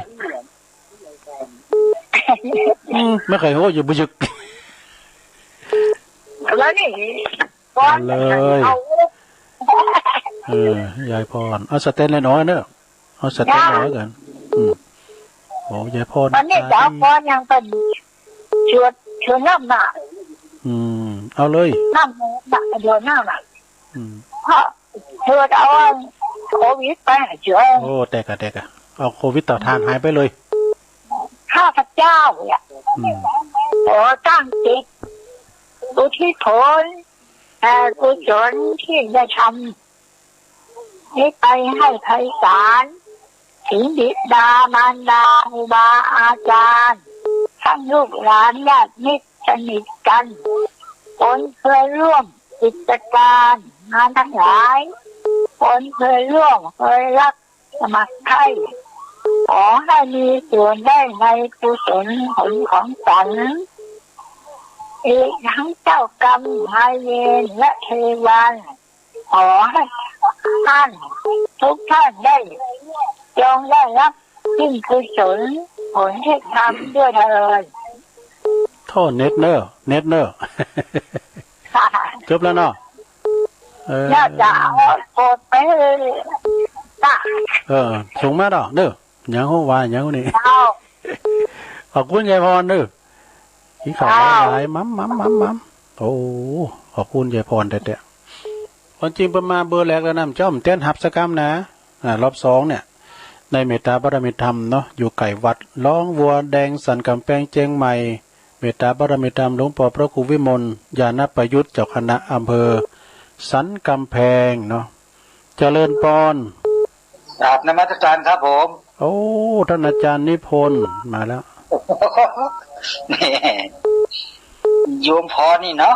อืม ไม่เคยโห อย่าบึก แล้วนี่ เอาเลย เอา เออ ยายพร เอาสแตนเลยเนาะเนอะ เอาสแตนเลยก่อน อืม โอ้ ยายพร อันนี้ ยาย เจ้าพรยังเปิ้นชวน ชวนน้ำน่ะ อืม เอาเลย น้ำน่ะ เดี๋ยวน้ำน่ะ อืม เพราะ เถิดเอาโควิดไปเฉย โอ้ แต๊กะ แต๊กะ เอาโควิดเต้าถ่านหายไปเลย ข้าพเจ้าเนี่ย อืม ขอตั้งจิตอุทิศผล เอ่อ กุศลที่ได้ทำนี้ไปให้ไพศาล ถึงบิดามารดา ครูบาอาจารย์ ทั้งลูกหลานญาติมิตร สนิทกัน คนเคยร่วมกิจการมาทั้งหลาย คนเคยร่วมเคยรักสมัครใคร่ ขอให้มีส่วนได้ในกุศลผลของสัน อีกทั้งเจ้ากรรมนายเวรและเทวา ขอให้ท่านทุกท่านได้ จงได้รับซึ่งกุศลผลที่ทำด้วยเทอญ โถ่ เน็ตเน่อ เน็ตเน่อ จบแล้วเนาะ เออ น่าจะเอาโทรไปให้ตา เออ ส่งมาเนาะ เน่อ ยังฮู้ว่ายังฮู้นี่ เจ้า ขอบคุณยายพรเน่อ กิ๋นข้าว เจ้า หลายๆ หม่ำ หม่ำ หม่ำ หม่ำ โอ้ ขอบคุณยายพรแต๊ๆ ความจริงเปิ้นมาเบอร์แรกแล้วนะ เจ้าบ่เตียนฮับสักกำนะ อ่า รอบสองเนี่ย ในเมตตาบารมีธรรมเนาะ อยู่ใก้วัดหนองบัวแดงสันกำแพงเจียงใหม่ เมตตาบารมีธรรมหลวงป้อพระครูวิมล ญาณประยุทธ์ เจ้าคณะอำเภอสันกำแพงเนาะ เจริญปอน กราบนมัสการครับผม โอ้ ท่านอาจารย์นิพนธ์มาแล้ว แหม โยมพรนี่เนาะ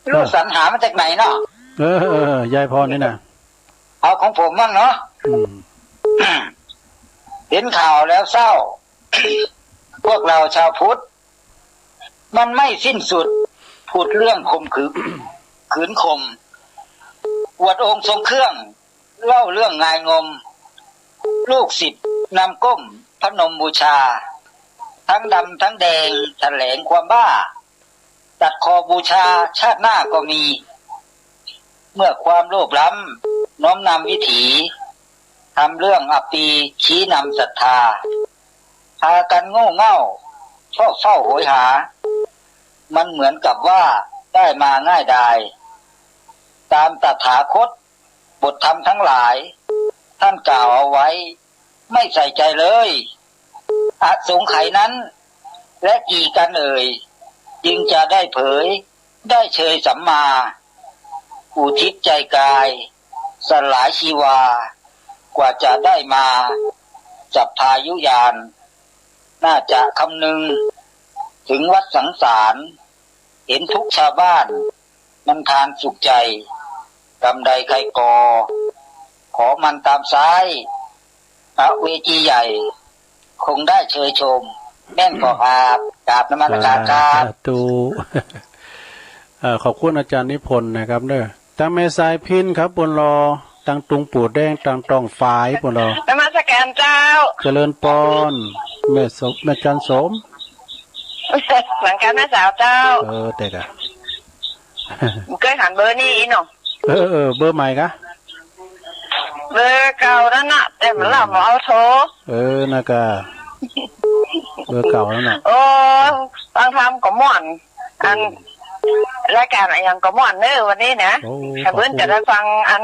เออ ลูกสรรหามาจากไหนเนาะ เออ เออ เออ ยายพรนี่นะ เอาของผมมั่งเนาะ อืม เห็นข่าวแล้วเศร้า พวกเราชาวพุทธ มันไม่สิ้นสุด พูดเรื่องข่มขืน ขืนข่ม อวดองค์ทรงเครื่อง เล่าเรื่องงายงม ลูกศิษย์นำก้มพนมบูชา ทั้งดำทั้งแดงแถลงความบ้า ตัดคอบูชาชาติหน้าก็มี เมื่อความโลภล้ำน้อมนำวิถี ทำเรื่องอัปปีชี้นำศรัทธา พากันโง่เง่าชอบเฝ้าโหยหา มันเหมือนกับว่าได้มาง่ายดาย ตามตถาคตบทธรรมทั้งหลาย ท่านกล่าวเอาไว้ ไม่ใส่ใจเลย อสงไขยนั้น และกี่กันเอ่ย จึงจะได้เผย ได้เชยสัมมา อุทิศใจกาย สลายชีวา กว่าจะได้มา สัพพายุญาณ น่าจะคำนึง ถึงวัฏสังสาร เห็นทุกข์ชาวบ้าน มันทานสุขใจ กรรมใดใครก่อ ขอมันตามซ้าย อเวจีใหญ่ คงได้เชยชม แม่นก่อครับ กราบนมัสการครับ สาธุ เอ่อ ขอบคุณอาจารย์นิพนธ์นะครับเน่อ ตังแม่สายพิณครับ ปู้นลอ ตังตุงปูแดง ตังต้องฝาย ปู้นลอ นมัสการเจ้า เจริญปอน แม่สม แม่จันสม เหมือนกั๋นนะเจ้า เจ้า เออ แต่กะ เกยหันเบอร์นี้อีกเนาะ เออ เออ เบอร์ใหม่กะ เบอร์เก่านั่นน่ะ แต่มันหลับมาเอาโทร เออ นั่นกะ เบอร์เก่านั่นน่ะ โอ้ ฟังธรรมก็ม่วน อัน อืม รายการอะหยังก็ม่วนเน่อวันนี้นะ โอ้ ขอบคุณ หาเปิ้นจะได้ฟังอัน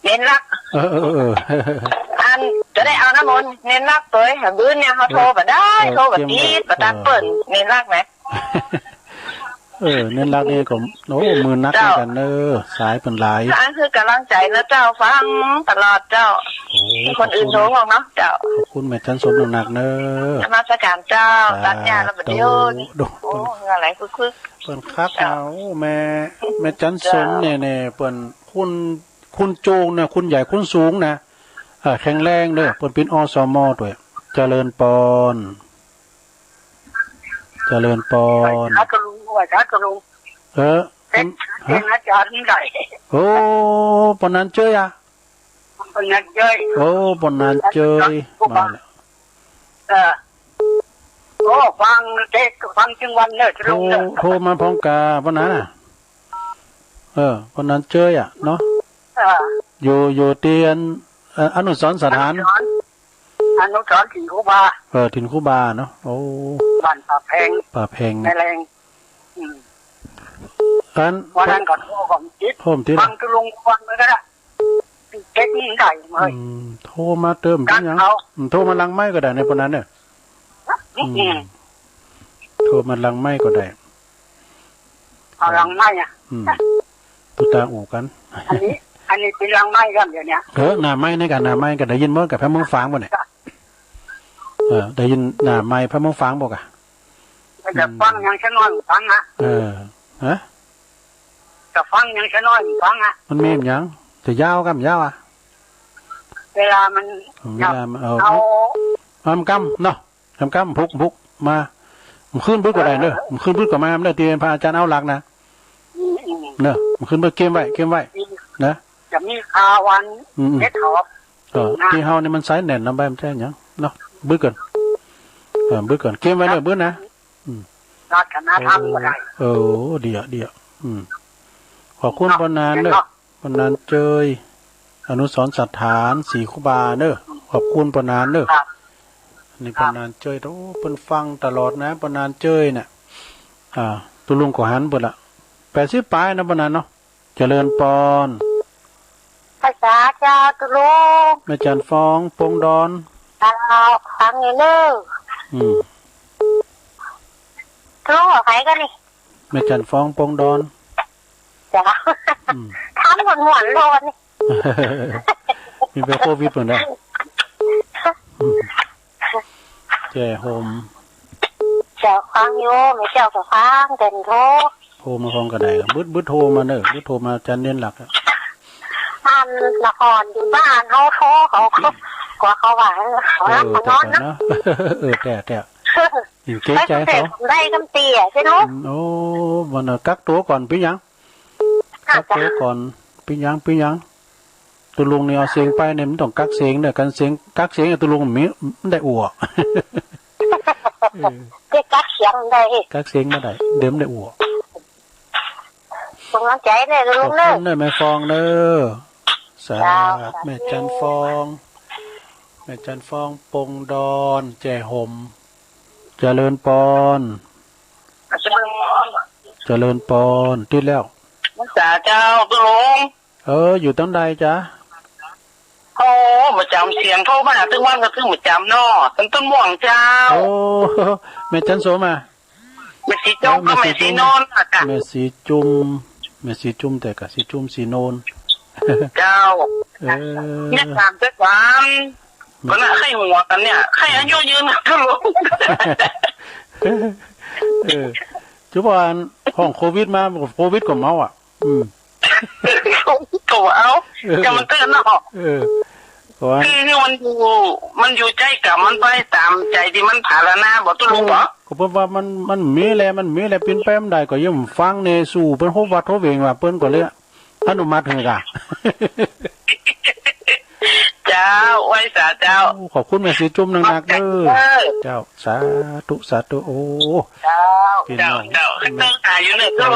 เน้นรัก เออ เออ เออ อันจะได้เอาน้ำมนต์เน้นรักตวย หาเปิ้นเนี่ยเขาโทรบ่ได้ เออ โทรบ่ติด เออ บ่ตัดเปิ้น เน้นรักนะ เออ เน้นรักนี่ก็ โอ้ มือนักเหมือนกั๋นเน่อ สายเปิ้นหลาย อันคือกำลังใจ๋นะเจ้า ฟังตลอดเจ้า โอ้ คนอื่นโทร ขอบคุณ พวกเนาะเจ้า ขอบคุณแม่จันสมนักๆ เน่อ นมัสการเจ้า สาธุ ตัดหญ้าแล้วบ่เดี๋ยวนี้ โด โอ้ เหงื่อไหลคึกๆ เปิ้นคัก เจ้า นะ โอ้ แม่ แม่จันสมเนี่ย เจ้า เนี่ย เปิ้น คุณ คุณโจงนะ คุณใหญ่ คุณสูงนะ เออ แข็งแรงเน่อ เปิ้นเป๋น อสม ตวย เจริญปอน เจริญปอน ไหว้สาธุลุง ไหว้สาธุลุง เออ เอ๊ะ ฮะ เอ๊ะ อาจารย์ไหน โอ้ ปอนนันเจยอะ ปอนนันเจย โอ้ ปอนนันเจย มาแล้ว เออ โอ้ ฟังเทศน์ ฟังตึงวันเน่อ โทร ลุงเน่อ โทรมาพร้อมกา ปอนนันน่ะ เออ ปอนนันเจยอะเนาะ เออ อยู่ อยู่ตี้อัน เอ่อ อนุสรณ์สถาน อนุสรณ์ อนุสรณ์ถิ่นครูบา เออ ถิ่นครูบาเนาะ โอ้ บ้านป่าแพง ป่าแพง แม่แรง อืม อัน วันนั้นก็โทรผมติด โทรผมติด ฟังตะลุงฟังเลยก็ได้ เทคนิคได้เว้ย อืม โทรมาเติม กั๊ก เป๋นหยัง เขา อืม โทรมาหลังไมค์ก็ได้ในปอนนั้นเน่อ อืม อืม โทรมาหลังไมค์ก็ได้ เอาหลังไมค์อะ อืม ตุ๊ตาอู่กั๋น อันนี้ อันนี้เป๋นหลังไมค์กั๋นเดี๋ยวนี้ เออ หน้าไมค์ในกั๋น หน้าไมค์ก็ได้ยินหมด กับแผ่นเมืองฝางบ่เนี่ย เออ ได้ยินหน้าไมค์แผ่นเมืองฝางบ่กะ จะฟังหยังซะหน้อยฟังอะ เออ ฮะ จะฟังหยังซะหน้อยฟังอะ มันมีหยัง จะยาวกั๋น ยาวอะ เวลามัน เวลามัน เอา เอา เอา เอากำเนาะ กำๆ พุกๆ มา มันขึ้นปึ๊ดก็ได้เนอะ เออ มันขึ้นปึ๊ดก็มาเนอะ ตี้พระอาจารย์เอาหลักนะ อืม เนอะ มันขึ้นปึ๊ด เก็บไว้ เก็บไว้ อืม นะ จะมีคาวัน อืมๆ เม็ดหอม ก็ นะ ตี้เฮานี่มันสายแน่นนะ ใบมันจะหยังเนาะ ปึ๊ดก่อน เออ ปึ๊ดก่อน เก็บไว้เนอะ ปึ๊ดนะ อืม รัตนธรรมก็ได้ เออ เออ ดีอะ ดีอะ อืม ขอบคุณ เนาะ ป้อนานเนอะ เนาะ ป้อนานเจย อนุสรณ์สถาน ศรีคุบาเนอะ ขอบคุณป้อนานเนอะ ครับ นี่ ครับ ป้อนานเจย โอ้ เปิ้นฟังตลอดนะ ป้อนานเจยเนี่ย อ่า ตุ๊ลุงก็หันเปิ้นละ แปดสิบป๋ายนะ ป้อนานเนาะ เจริญปอน ภาษาเจ้าตุ๊ลุง แม่จันทร์ฟอง ปงดอน เจ้า ฟังอยู่เนอะ อืม ตุ๊ลุงกับใผก่อนี่ แม่จันทร์ฟอง ปงดอน เจ้า อืม ถามม่วนๆ โลดนี่ มีไปโควิดเปิ้นได้ อืม แจ้ห่ม เจ้า ฟังอยู่ แม่เจ้าก็ฟัง เต้นโทร โทรมาพร้อมก็ได้ บึด บึดโทรมาเนอะ บึดโทรมา จันเด่นหลักอะ อันนครอยู่บ้านเฮาโทรเขาก็ กว่าเขาว่า เออ เขารับ เออ มานอนนะ แต่ก่อนนะ เออ แต่ แต่ เกรงใจ๋เขา ได้กำเตี้ยใจ้เนาะ อืม โอ้ มันน่ะ กักตั๋วก่อน เป๋นหยัง กักตั๋วก่อน เป๋นหยัง เป๋นหยัง ตุ๊ลุงนี่เอาเสียงไปเนี่ย มันต้องกักเสียงเนอะ กันเสียง กักเสียงเนี่ย ตุ๊ลุงมี มันได้อั้ว เออ ได้กักเสียงได้ กักเสียงบ่ได้ เดี๋ยวมันได้อั้ว ส่งกำลังใจ๋เนอะตุ๊ลุงเนอะ ขอบคุณเนอะ แม่ฟองเนอะ สา เจ้า แม่จันทร์ฟอง แม่จันทร์ฟอง ปงดอน แจ้ห่ม เจริญปอน เจริญปอน เจริญปอน ติดแล้ว ภาษาเจ้าตุ๊ลุง เออ อยู่ตังใดจ๊ะ โอ้ บ่จ๋ำ เสียงโทรมาตึงวันก็ตึงบ่จ๋ำเนาะ ตึงต้นม่วงเจ้า โอ้ แม่จันทร์โสมอะ แม่ศรีจุม เออ กับแม่ศรีโนนอะจ้ะ แม่ศรีจุม แม่ศรีจุม แต่กะศรีจุมศรีโนน เจ้า เออ เนี่ยถามแต่ก่อน ก็น่าใค่หัวกั๋นเนี่ย ใค่อายุยืนกั๋นลูก เออ จุ๊บอ่อน ห้องโควิดมา โควิดก็เมาอะ อืม ก็เอา เออ จะมันเตือนเนาะ เออ ก็ว่า คือมันอยู่ มันอยู่ใจ้กั๋น มันไปต๋ามใจ๋ตี้มันผาลานาบ่ตุ๊ลุงบ่ ก็เปิ้นว่ามัน มันมีแหละ มันมีแหละ เป๋นไปบ่ได้ ก็ยังฟังเน่ สู้เปิ้นโฮวัดโฮเวงว่า เปิ้นก็เลยอนุมัติหื้อกะ เจ้า ไหว้สาเจ้า โอ้ ขอบคุณแม่ศรีจุมนักๆ เด้อ เจ้า สาธุ สาธุ โอ้ เจ้า พี่น้อง เจ้า เจ้า อืม เจ้า ตายอยู่เนี่ย โอ้ เจ้า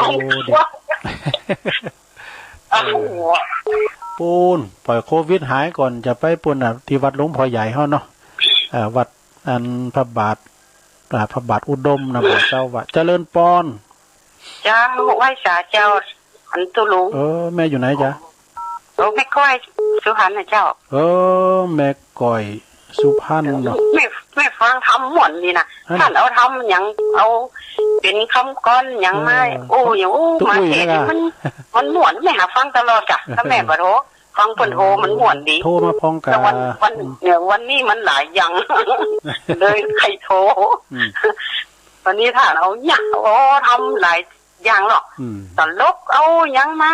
เดี๋ยว โอ้โห ปู๊น ปล่อยโควิดหายก่อน จะไปปู๊นน่ะ ตี้วัดหลวงพ่อใหญ่เฮาเนาะ เอ่อ วัดอันพระบาท อ่า พระบาทอุดมนะ บอกเจ้าว่า เจริญปอน เจ้า ไหว้สาเจ้า อันตุ๊ลุง เออ แม่อยู่ไหนจ๊ะ โอ้ แม่ก้อยสุพรรณนะเจ้า เออ แม่ก้อยสุพรรณเนาะ แม่ แม่ฟังธรรมม่วนดีนะ อัน ท่านเอาธรรมหยัง เอาเป๋นคำกลอนหยังมา เออ โอ้ หยัง โอ้ ตุ๊ก มาเทศน์ ตุ๊ก นี่มัน มันม่วน แม่หาฟังตลอดกะ เออ ถ้าแม่บ่โทร ฟังเปิ้นโทรมันม่วนดี โทรมาพร้อมกั๋น วัน วัน เนี่ย วันนี้มันหลายอย่าง เลยใค่โทร อืม วันนี้ท่านเอาเนี่ย โอ้ ธรรมหลายอย่างเนาะ อืม ตลกเอาหยังมา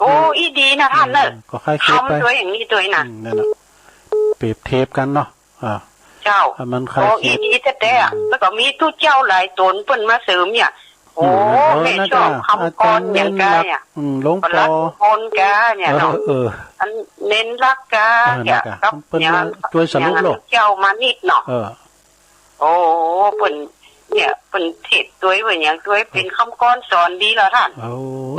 โอ้ อืม อี้ดีนะท่านเนอะ อืม ก็คลายเครียดไป ธรรมตวยอย่างนี้ตวยนะ อืม นั่นแหละ เปรียบเทียบกั๋นเนาะ อ่า เจ้า ให้มันคลายเครียด โอ้ อี้ดีแต๊ๆ อืม แล้วก็มีตุ๊เจ้าหลายต๋นเปิ้นมาเสริมเนี่ย โอ้ อืม เออ แม่ชอบ นั่นกะ คำกลอน อาจ๋ารย์ อย่างกายอะ เน้นหลัก อืม หลวงปอ หลวงปอคนกาเนี่ยเนาะ เออ เออ อันเน้นหลักกา เออ เนี่ย นั่นกะ กับ เปิ้น เนี่ย มาตวยสรุปโลก เนี่ย เจ้ามานิดเนาะ เออ โอ้ เปิ้น เนี่ย เปิ้นเทศน์ตวย เปิ้นหยังตวย เออ เป๋นคำกลอนสอนดีแล้วท่าน โอ้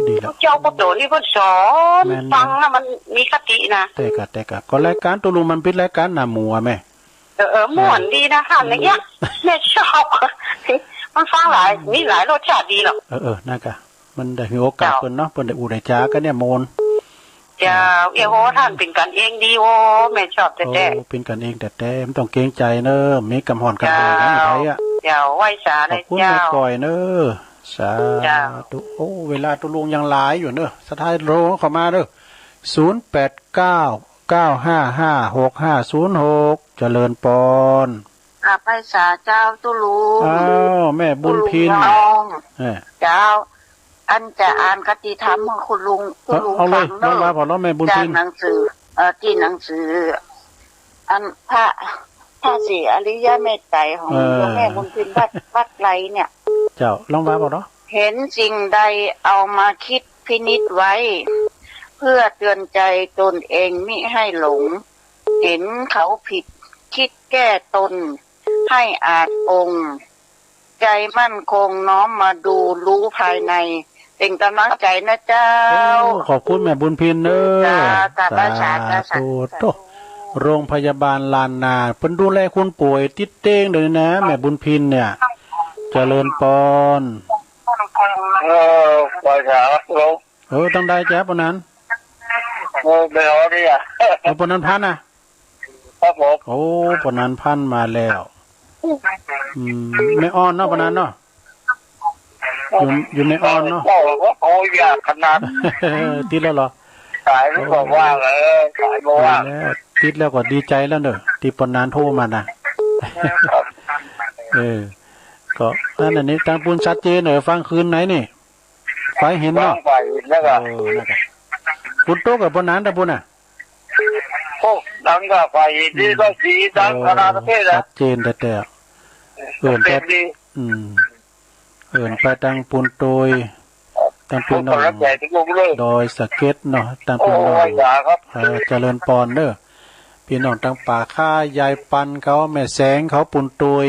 ดีแล้ว เจ้าก็โตนี่เปิ้นสอน แม่นๆ ฟังแล้วมันมีคตินะ แต่กะ แต่กะ ก็รายก๋านตุ๊ลุงมันเป๋นรายก๋านหน้าหมู่อะแม่ เออ เออ ม่วนดีนะท่าน เออ เนี่ย แม่ชอบ มันฟังหลาย อืม มีหลายรสชาติดีเนาะ เออ เออ นั่นกะ มันได้หื้อโอกาส เจ้า เปิ้นเนาะ เปิ้นได้อู้ได้จ๋ากั๋นเนี่ย ม่วน เจ้า เออ เอ้ย โห ท่านเป๋นกั๋นเองดี โอ้ แม่ชอบแต๊ๆ โอ้ เป๋นกั๋นเองแต๊ๆ บ่ต้องเกรงใจ๋เนอะ มีกำฮ้อนกำแห้ง เจ้า ไผอะ เจ้า ไหว้สาเลย ขอบคุณ เจ้า แม่ก้อยเนอะ สาธุ เจ้า โอ้ เวลาตุ๊ลุงยังหลายอยู่เนอะ สุดท้ายโทรเข้ามาเนอะ ศูนย์แปดเก้า เก้าห้าห้า หกห้าศูนย์หก เจริญปอน อ่า ไหว้สาเจ้าตุ๊ลุง อ้าว แม่บุญพิน ตุ๊ลุงทอง เออ เจ้า อันจะอ่านคติธรรมหื้อตุ๊ลุง ตุ๊ลุง เอาเลย ฟังเนอะ ว่า ว่าผ่อเนาะ แม่บุญพิน จากหนังสือ เอ่อ ตี้หนังสือ อันพระ พระศรีอริยเมตไตรของ เออ โยมแม่บุญพินวัด วัดไกลเนี่ย เจ้า ลองว่าบ่เนาะ เห็นสิ่งใดเอามาคิดพินิจไว้ เพื่อเตือนใจตนเองมิให้หลง เห็นเขาผิด คิดแก้ตน ให้อาจองค์ ใจมั่นคงน้อมมาดูรู้ภายใน เป๋นก๋ำลังใจ๋นะเจ้า โอ้ ขอบคุณแม่บุญพินเน้อ จ้า สาธุ สาธุ สาธุ โธ่ โรงพยาบาลล้านนา เปิ้นดูแลคนป่วยติดเตียงเลยนะ แม่บุญพินเนี่ย เจริญปอน เออ ปอยสาว เออ ตังใดจ๊ะ ปอนั้น เออ แม่ออนเนี่ย เออ ปอนั้นพันธุ์นะ ครับผม โอ้ ปอนั้นพันธุ์มาแล้ว อืม แม่ออนเนาะ ปอนั้นเนาะ อยู่ อยู่แม่ออนเนาะ โอ้โห โอ้ย อยากขนาด ติดแล้วเหรอ สายมันก็ว่าง เออ สายก็ว่าง ติดแล้ว ติดแล้วก็ดีใจ๋แล้วเน้อ ตี้ปอนั้นโทรมานะ ครับ เออ ก็อันนี้ ตังปูนชัดเจนเน้อ ฟังคืนไหนนี่ ไฟเห็นเนาะ ไฟเห็นแล้วก็ เออ นั่นก็ ปูนตกกับปอนั้น ตังปูนน่ะ โอ้ ดังก็ไฟเห็นดี อืม ก็สีดัง เออ ขนาดประเทศอะ ชัดเจนแต๊ๆ เอิ้นไป ชัดเจนดี อืม เอิ้นไปตังปูนตวย ตังปี้น้อง โอ้ ขอบคุณครับ ดอยสะเก็ดเนาะ ตังปี้น้อง โอ้ย อย่าครับ เออ เจริญปอนเน้อ ปี้น้องตังป่าข้ายายปันเขา แม่แสงเขาปูนตวย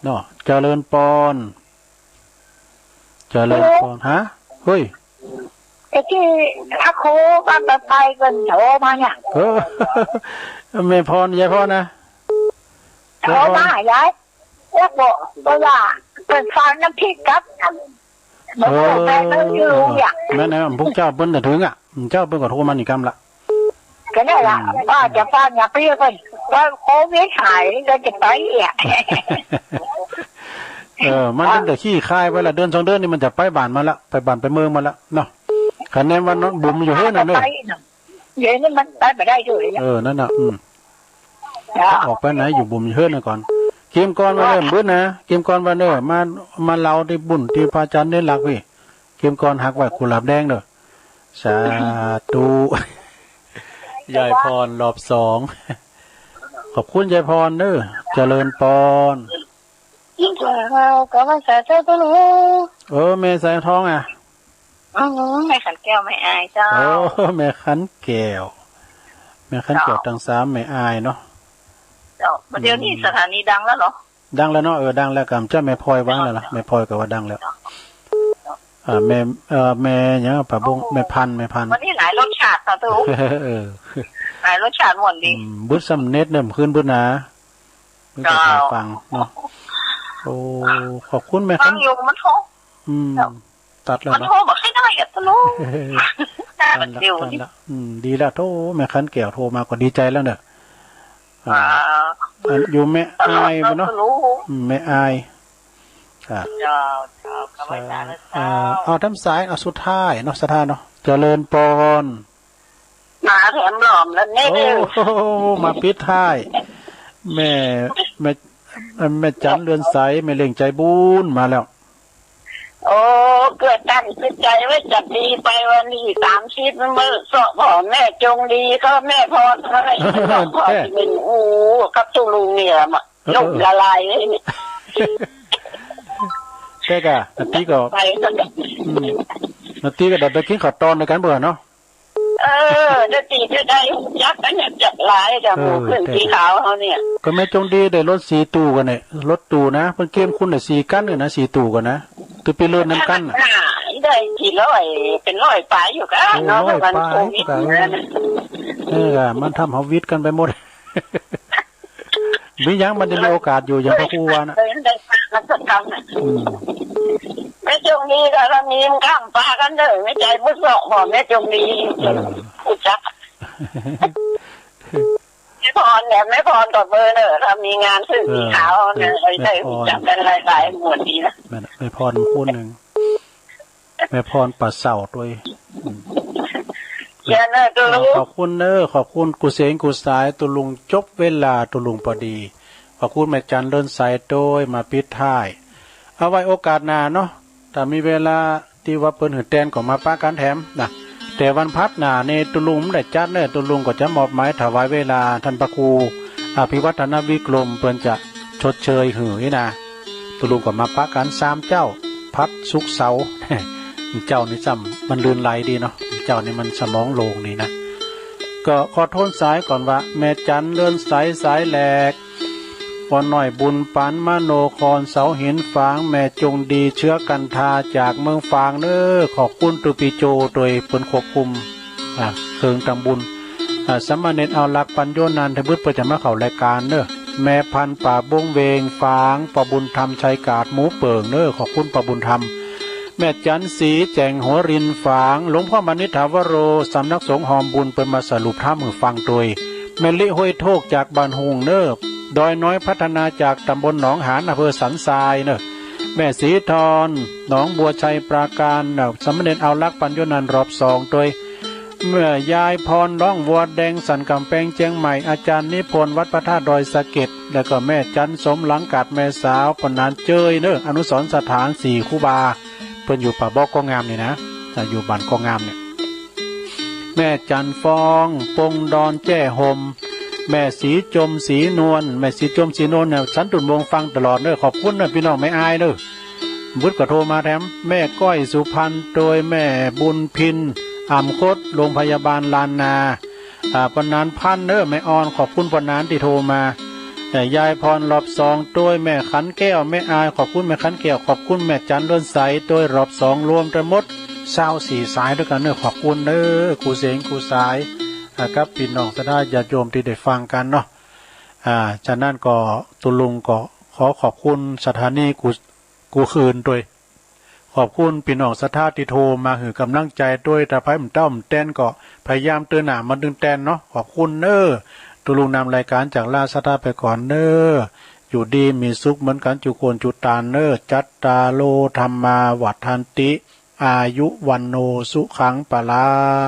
เนาะ เจริญปอน เจริญปอน ฮะ เฮ้ย ตะกี้พระครูก็ไป ไปกันโทรมาเนี่ย เออ แม่พร ยายพรนะ โทรมา ยายพร ยาย แล้วบอก บอกว่าเปิ้นฝากน้ำพริกกับน้ำ เออ แม่นนะ พวกเจ้าเปิ้นจะถึงอ่ะ เจ้าเปิ้นก็โทรมานี่กำละ ก็ได้ละ อืม ว่าจะฝากน้ำพริกเปิ้น ว่าโควิดหายก็จะไปอีก เออ มันตั้งแต่ขี้คายไปละ เดือนสองเดือนนี่มันจะไปบ้านมาละ ไปบ้านไปเมืองมาละเนาะ คะแนนว่าน้องบุ๋มอยู่เฮือนน่ะเนอะ ไปเนาะ เดี๋ยวนี้มันไปบ่ได้ด้วยนะ เออ นั่นน่ะ อืม จ้ะ ออกไปไหนอยู่บุ๋มอยู่เฮือนน่ะก่อน เกียมก่อนว่าเนิ่มบึ้นนะ เกียมก่อนว่าเนิ่ม มา มาเล่าตี้บุญตี้พระอาจารย์เน้นหลักพี่ เกียมก่อนหักไว้กุหลาบแดงเด้อ สาธุ ยายพรรอบสอง ขอบคุณยายพรเด้อ เจริญปอน เจ้า ก็ว่าสาธุ เออ แม่สายทองอ่ะ อืม แม่ขันแก้ว แม่อายเจ้า โอ้ แม่ขันแก้ว แม่ขันแก้ว เจ้า ตังสามแม่อายเนาะ เจ้า เดี๋ยวนี้ อืม สถานีดังแล้วเหรอ ดังแล้วเนาะ เออ ดังแล้ว กำเจ้าแม่พลอยวางแล้วล่ะ แม่พลอยก็ว่าดังแล้ว เจ้า อ่า แม่ เอ่อ แม่หยัง ปะบง แม่พันธุ์ แม่พันธุ์ วันนี้หลายรสชาติค่ะตุ๊ก เออ หลายรสชาติม่วนดี อืม บึดซ้ำเน็ตเนี่ย มันขึ้นบึดนะ มันก็ เจ้า ฟังเนาะ โอ้ ขอบคุณแม่ ฟังอยู่ มันโทร อืม เจ้า ตัดแล้ว มัน เนาะ โทรบ่ค่อยได้อะตุ๊ก ตัดแล้ว เดี๋ยว ตัดแล้ว อืม ดีแล้ว โธ่ แม่ขันแก้วโทรมาก็ดีใจแล้วเนอะ อ่า อ่า อันอยู่แม่อายบ่เนาะ ตุ๊ก อืม แม่อาย ครับ เจ้า เจ้า ก็ไว้สาธุ อ่า เจ้า เอาทำสาย เอาสุดท้ายเนาะ สุดท้ายเนาะ เจริญปอน มาแถมหลอมแล้วเนี่ย โอ้โห มาปิดท้าย แม่ แม่ แม่จันเรือนใส แม่เล็งใจบุญมาแล้ว โอ้ เกิดตั้งจิตใจไว้จะดีไปวันที่สามสิบมื้อเสาะพ่อแม่จงดีก็แม่พรให้เสาะพ่อ แท้ ที่เป็นอู้กับตุ๊ลุงเนี่ยมา เออ ล่มละลายเลยเนี่ย แต่กะ นาตี้ก็ ไปก็ อืม นาตี้ก็ได้ไปกินข้าวตอนด้วยกันเปื้อเนาะ เออ นาตี้จะได้จักอันเนี่ยจักหลายจ้ะ เออ หมู่ขึ้นสีขาวเขาเนี่ย ก็แม่จงดีได้รถสี่ตู้กั๋นเนี่ย รถตู้นะ เปิ้นเกียมคุณน่ะสี่คันเนี่ยนะ สี่ตู้กั๋นนะ ตุ๊ไปเลิศนำกั๋นน่ะ ได้กี่ร้อย เป๋นร้อยป๋ายอยู่กะ โอ้ เนาะ ร้อยป๋าย มันโควิด กะ เนี่ย เออ มันทำเฮาวิดกั๋นไปหมด มีหยังมันจะมีโอกาสอยู่ อย่างพระครูว่าน่ะ เออ ได้มาสักครั้งน่ะ อืม แม่จงดีก็ถ้ามีมันข้ามฟ้ากันเด้อ แม่ใจบุญเสาะพ่อแม่จงดี เออ รู้จัก แม่พรเนี่ย แม่พรก็เบอร์เนอะ ถ้ามีงานซื้อสีขาวเนี่ย เออ ไอ้ได้ แม่พร รู้จักกันหลายๆ หมวดดีนะ แม่นน่ะ แม่พรคนหนึ่ง แม่พรป่าเสาตวย อืม เยี่ยมเลยตุ๊ลุง ขอบคุณเนอะ ขอบคุณกู้เสียงกู้สาย ตุ๊ลุงจบเวลา ตุ๊ลุงปอดี ขอบคุณแม่จันเรือนใสตวย มาปิดท้าย เอาไว้โอกาสหน้าเนาะ ถ้ามีเวลาตี้ว่าเปิ้นหื้อแตนก็มาปะกั๋นแถมนะ แต่วันพฤหัสหน้านี่ตุ๊ลุงบ่ได้จัดเนอะ ตุ๊ลุงก็จะมอบหมายถวายเวลาต้านพระครู อภิวัฒนวิกรมเปิ้นจะชดเชยหื้อนะ ตุ๊ลุงก็มาปะกั๋นสามเจ๊า พัด ศุกร์ เสาร์ เจ๊านี่จ้ำมันลื่นไหลดีเนาะ เจ๊านี่มันสมองโล่งดีนะ ก็ขอโทนสายก่อนว่า แม่จันเรือนใสสายแหลก ป้อน้อยบุญปัน มโนคร เสาหินฝาง แม่จงดี เชื้อกันทา จากเมืองฝางเน้อ ขอบคุณตุ๊ปี้โจ้ตวยเปิ้นควบคุม อ่า เคิงตำบุญ อ่า สามเณรเอาลักษณ์ ปัญโญนันท์ ทะบึดเปิ้นจะมาเข้ารายก๋านเน้อ แม่พันธุ์ ป่าบงเวง ฝาง ป้อบุญธรรม ชัยกาด หมู่เปิ่งเน้อ ขอบคุณป้อบุญธรรม แม่จันสี แจ่งหัวริน ฝาง หลวงพ่อมณิษฐาวโร สำนักสงฆ์หอมบุญ เปิ้นมาสรุปธรรมหื้อฟังตวย แม่ลิ ห้วยโทก จากบ้านหุ่งเน้อ ดอยน้อยพัฒนา จากตำบลหนองหาน อำเภอสันทรายเน้อ แม่ศรีทร หนองบัวชัย ปราการเน้อ สามเณรเอาลักษณ์ ปัญโญนันท์ รอบสองตวย แม่ยายพร น้องวัวแดง สันก๋ำแปง เจียงใหม่ อาจารย์นิพนธ์ วัดพระธาตุดอยสะเก็ด แล้วก็แม่จันสมหลัง กาดแม่สาว ป้อหนานเจยเน้อ อนุสรณ์สถานสี่ครูบา เปิ้นอยู่ป่าบ่อเกาะงามนี่นะ อ่า อยู่บ้านเกาะงามเนี่ย แม่จันฟอง ปงดอนแจ้ห่ม แม่สีจมสีนวล แม่สีจมสีนวลเนี่ย สันตุ่นวงศ์ฟังตลอดเน้อ ขอบคุณเน้อปี้น้องแม่อายเน้อ บึดก็โทรมาแถม แม่ก้อยสุพรรณตวย แม่บุญพิน อ่ำคด โรงพยาบาลล้านนา อ่า ป้อหนานพันเน้อ แม่ออน ขอบคุณป้อหนานตี้โทรมา เอ่อ ยายพรรอบสองตวย แม่ขันแก้ว แม่อาย ขอบคุณแม่ขันแก้ว ขอบคุณแม่จันเรือนใสตวย รอบสอง รวมทั้งหมดซาวสี่สายตวยกั๋นเน้อ ขอบคุณเน้อ กู้เสียงกู้สาย อ่า กับปี้น้องศรัทธาญาติโยมตี้ได้ฟังกั๋นเนาะ อ่า ฉะนั้นก็ตุ๊ลุงก็ขอขอบคุณสถานีกู้ กู้คืนตวย ขอบคุณปี้น้องศรัทธาตี้โทรมาหื้อก๋ำลังใจ๋ตวย ถ้าใผบ่เต้าบ่แตนก็พยายามเตื้อหน้ามานึ่งแตนเนาะ ขอบคุณเน้อ ตุ๊ลุงนำรายก๋านจากลาศรัทธาไปก่อนเน้อ อยู่ดีมีสุขเหมือนกั๋นจุคนจุตานเน้อ จัตตาโร ธัมมา วัฑฒันติ อายุ วัณโณ สุขัง พลัง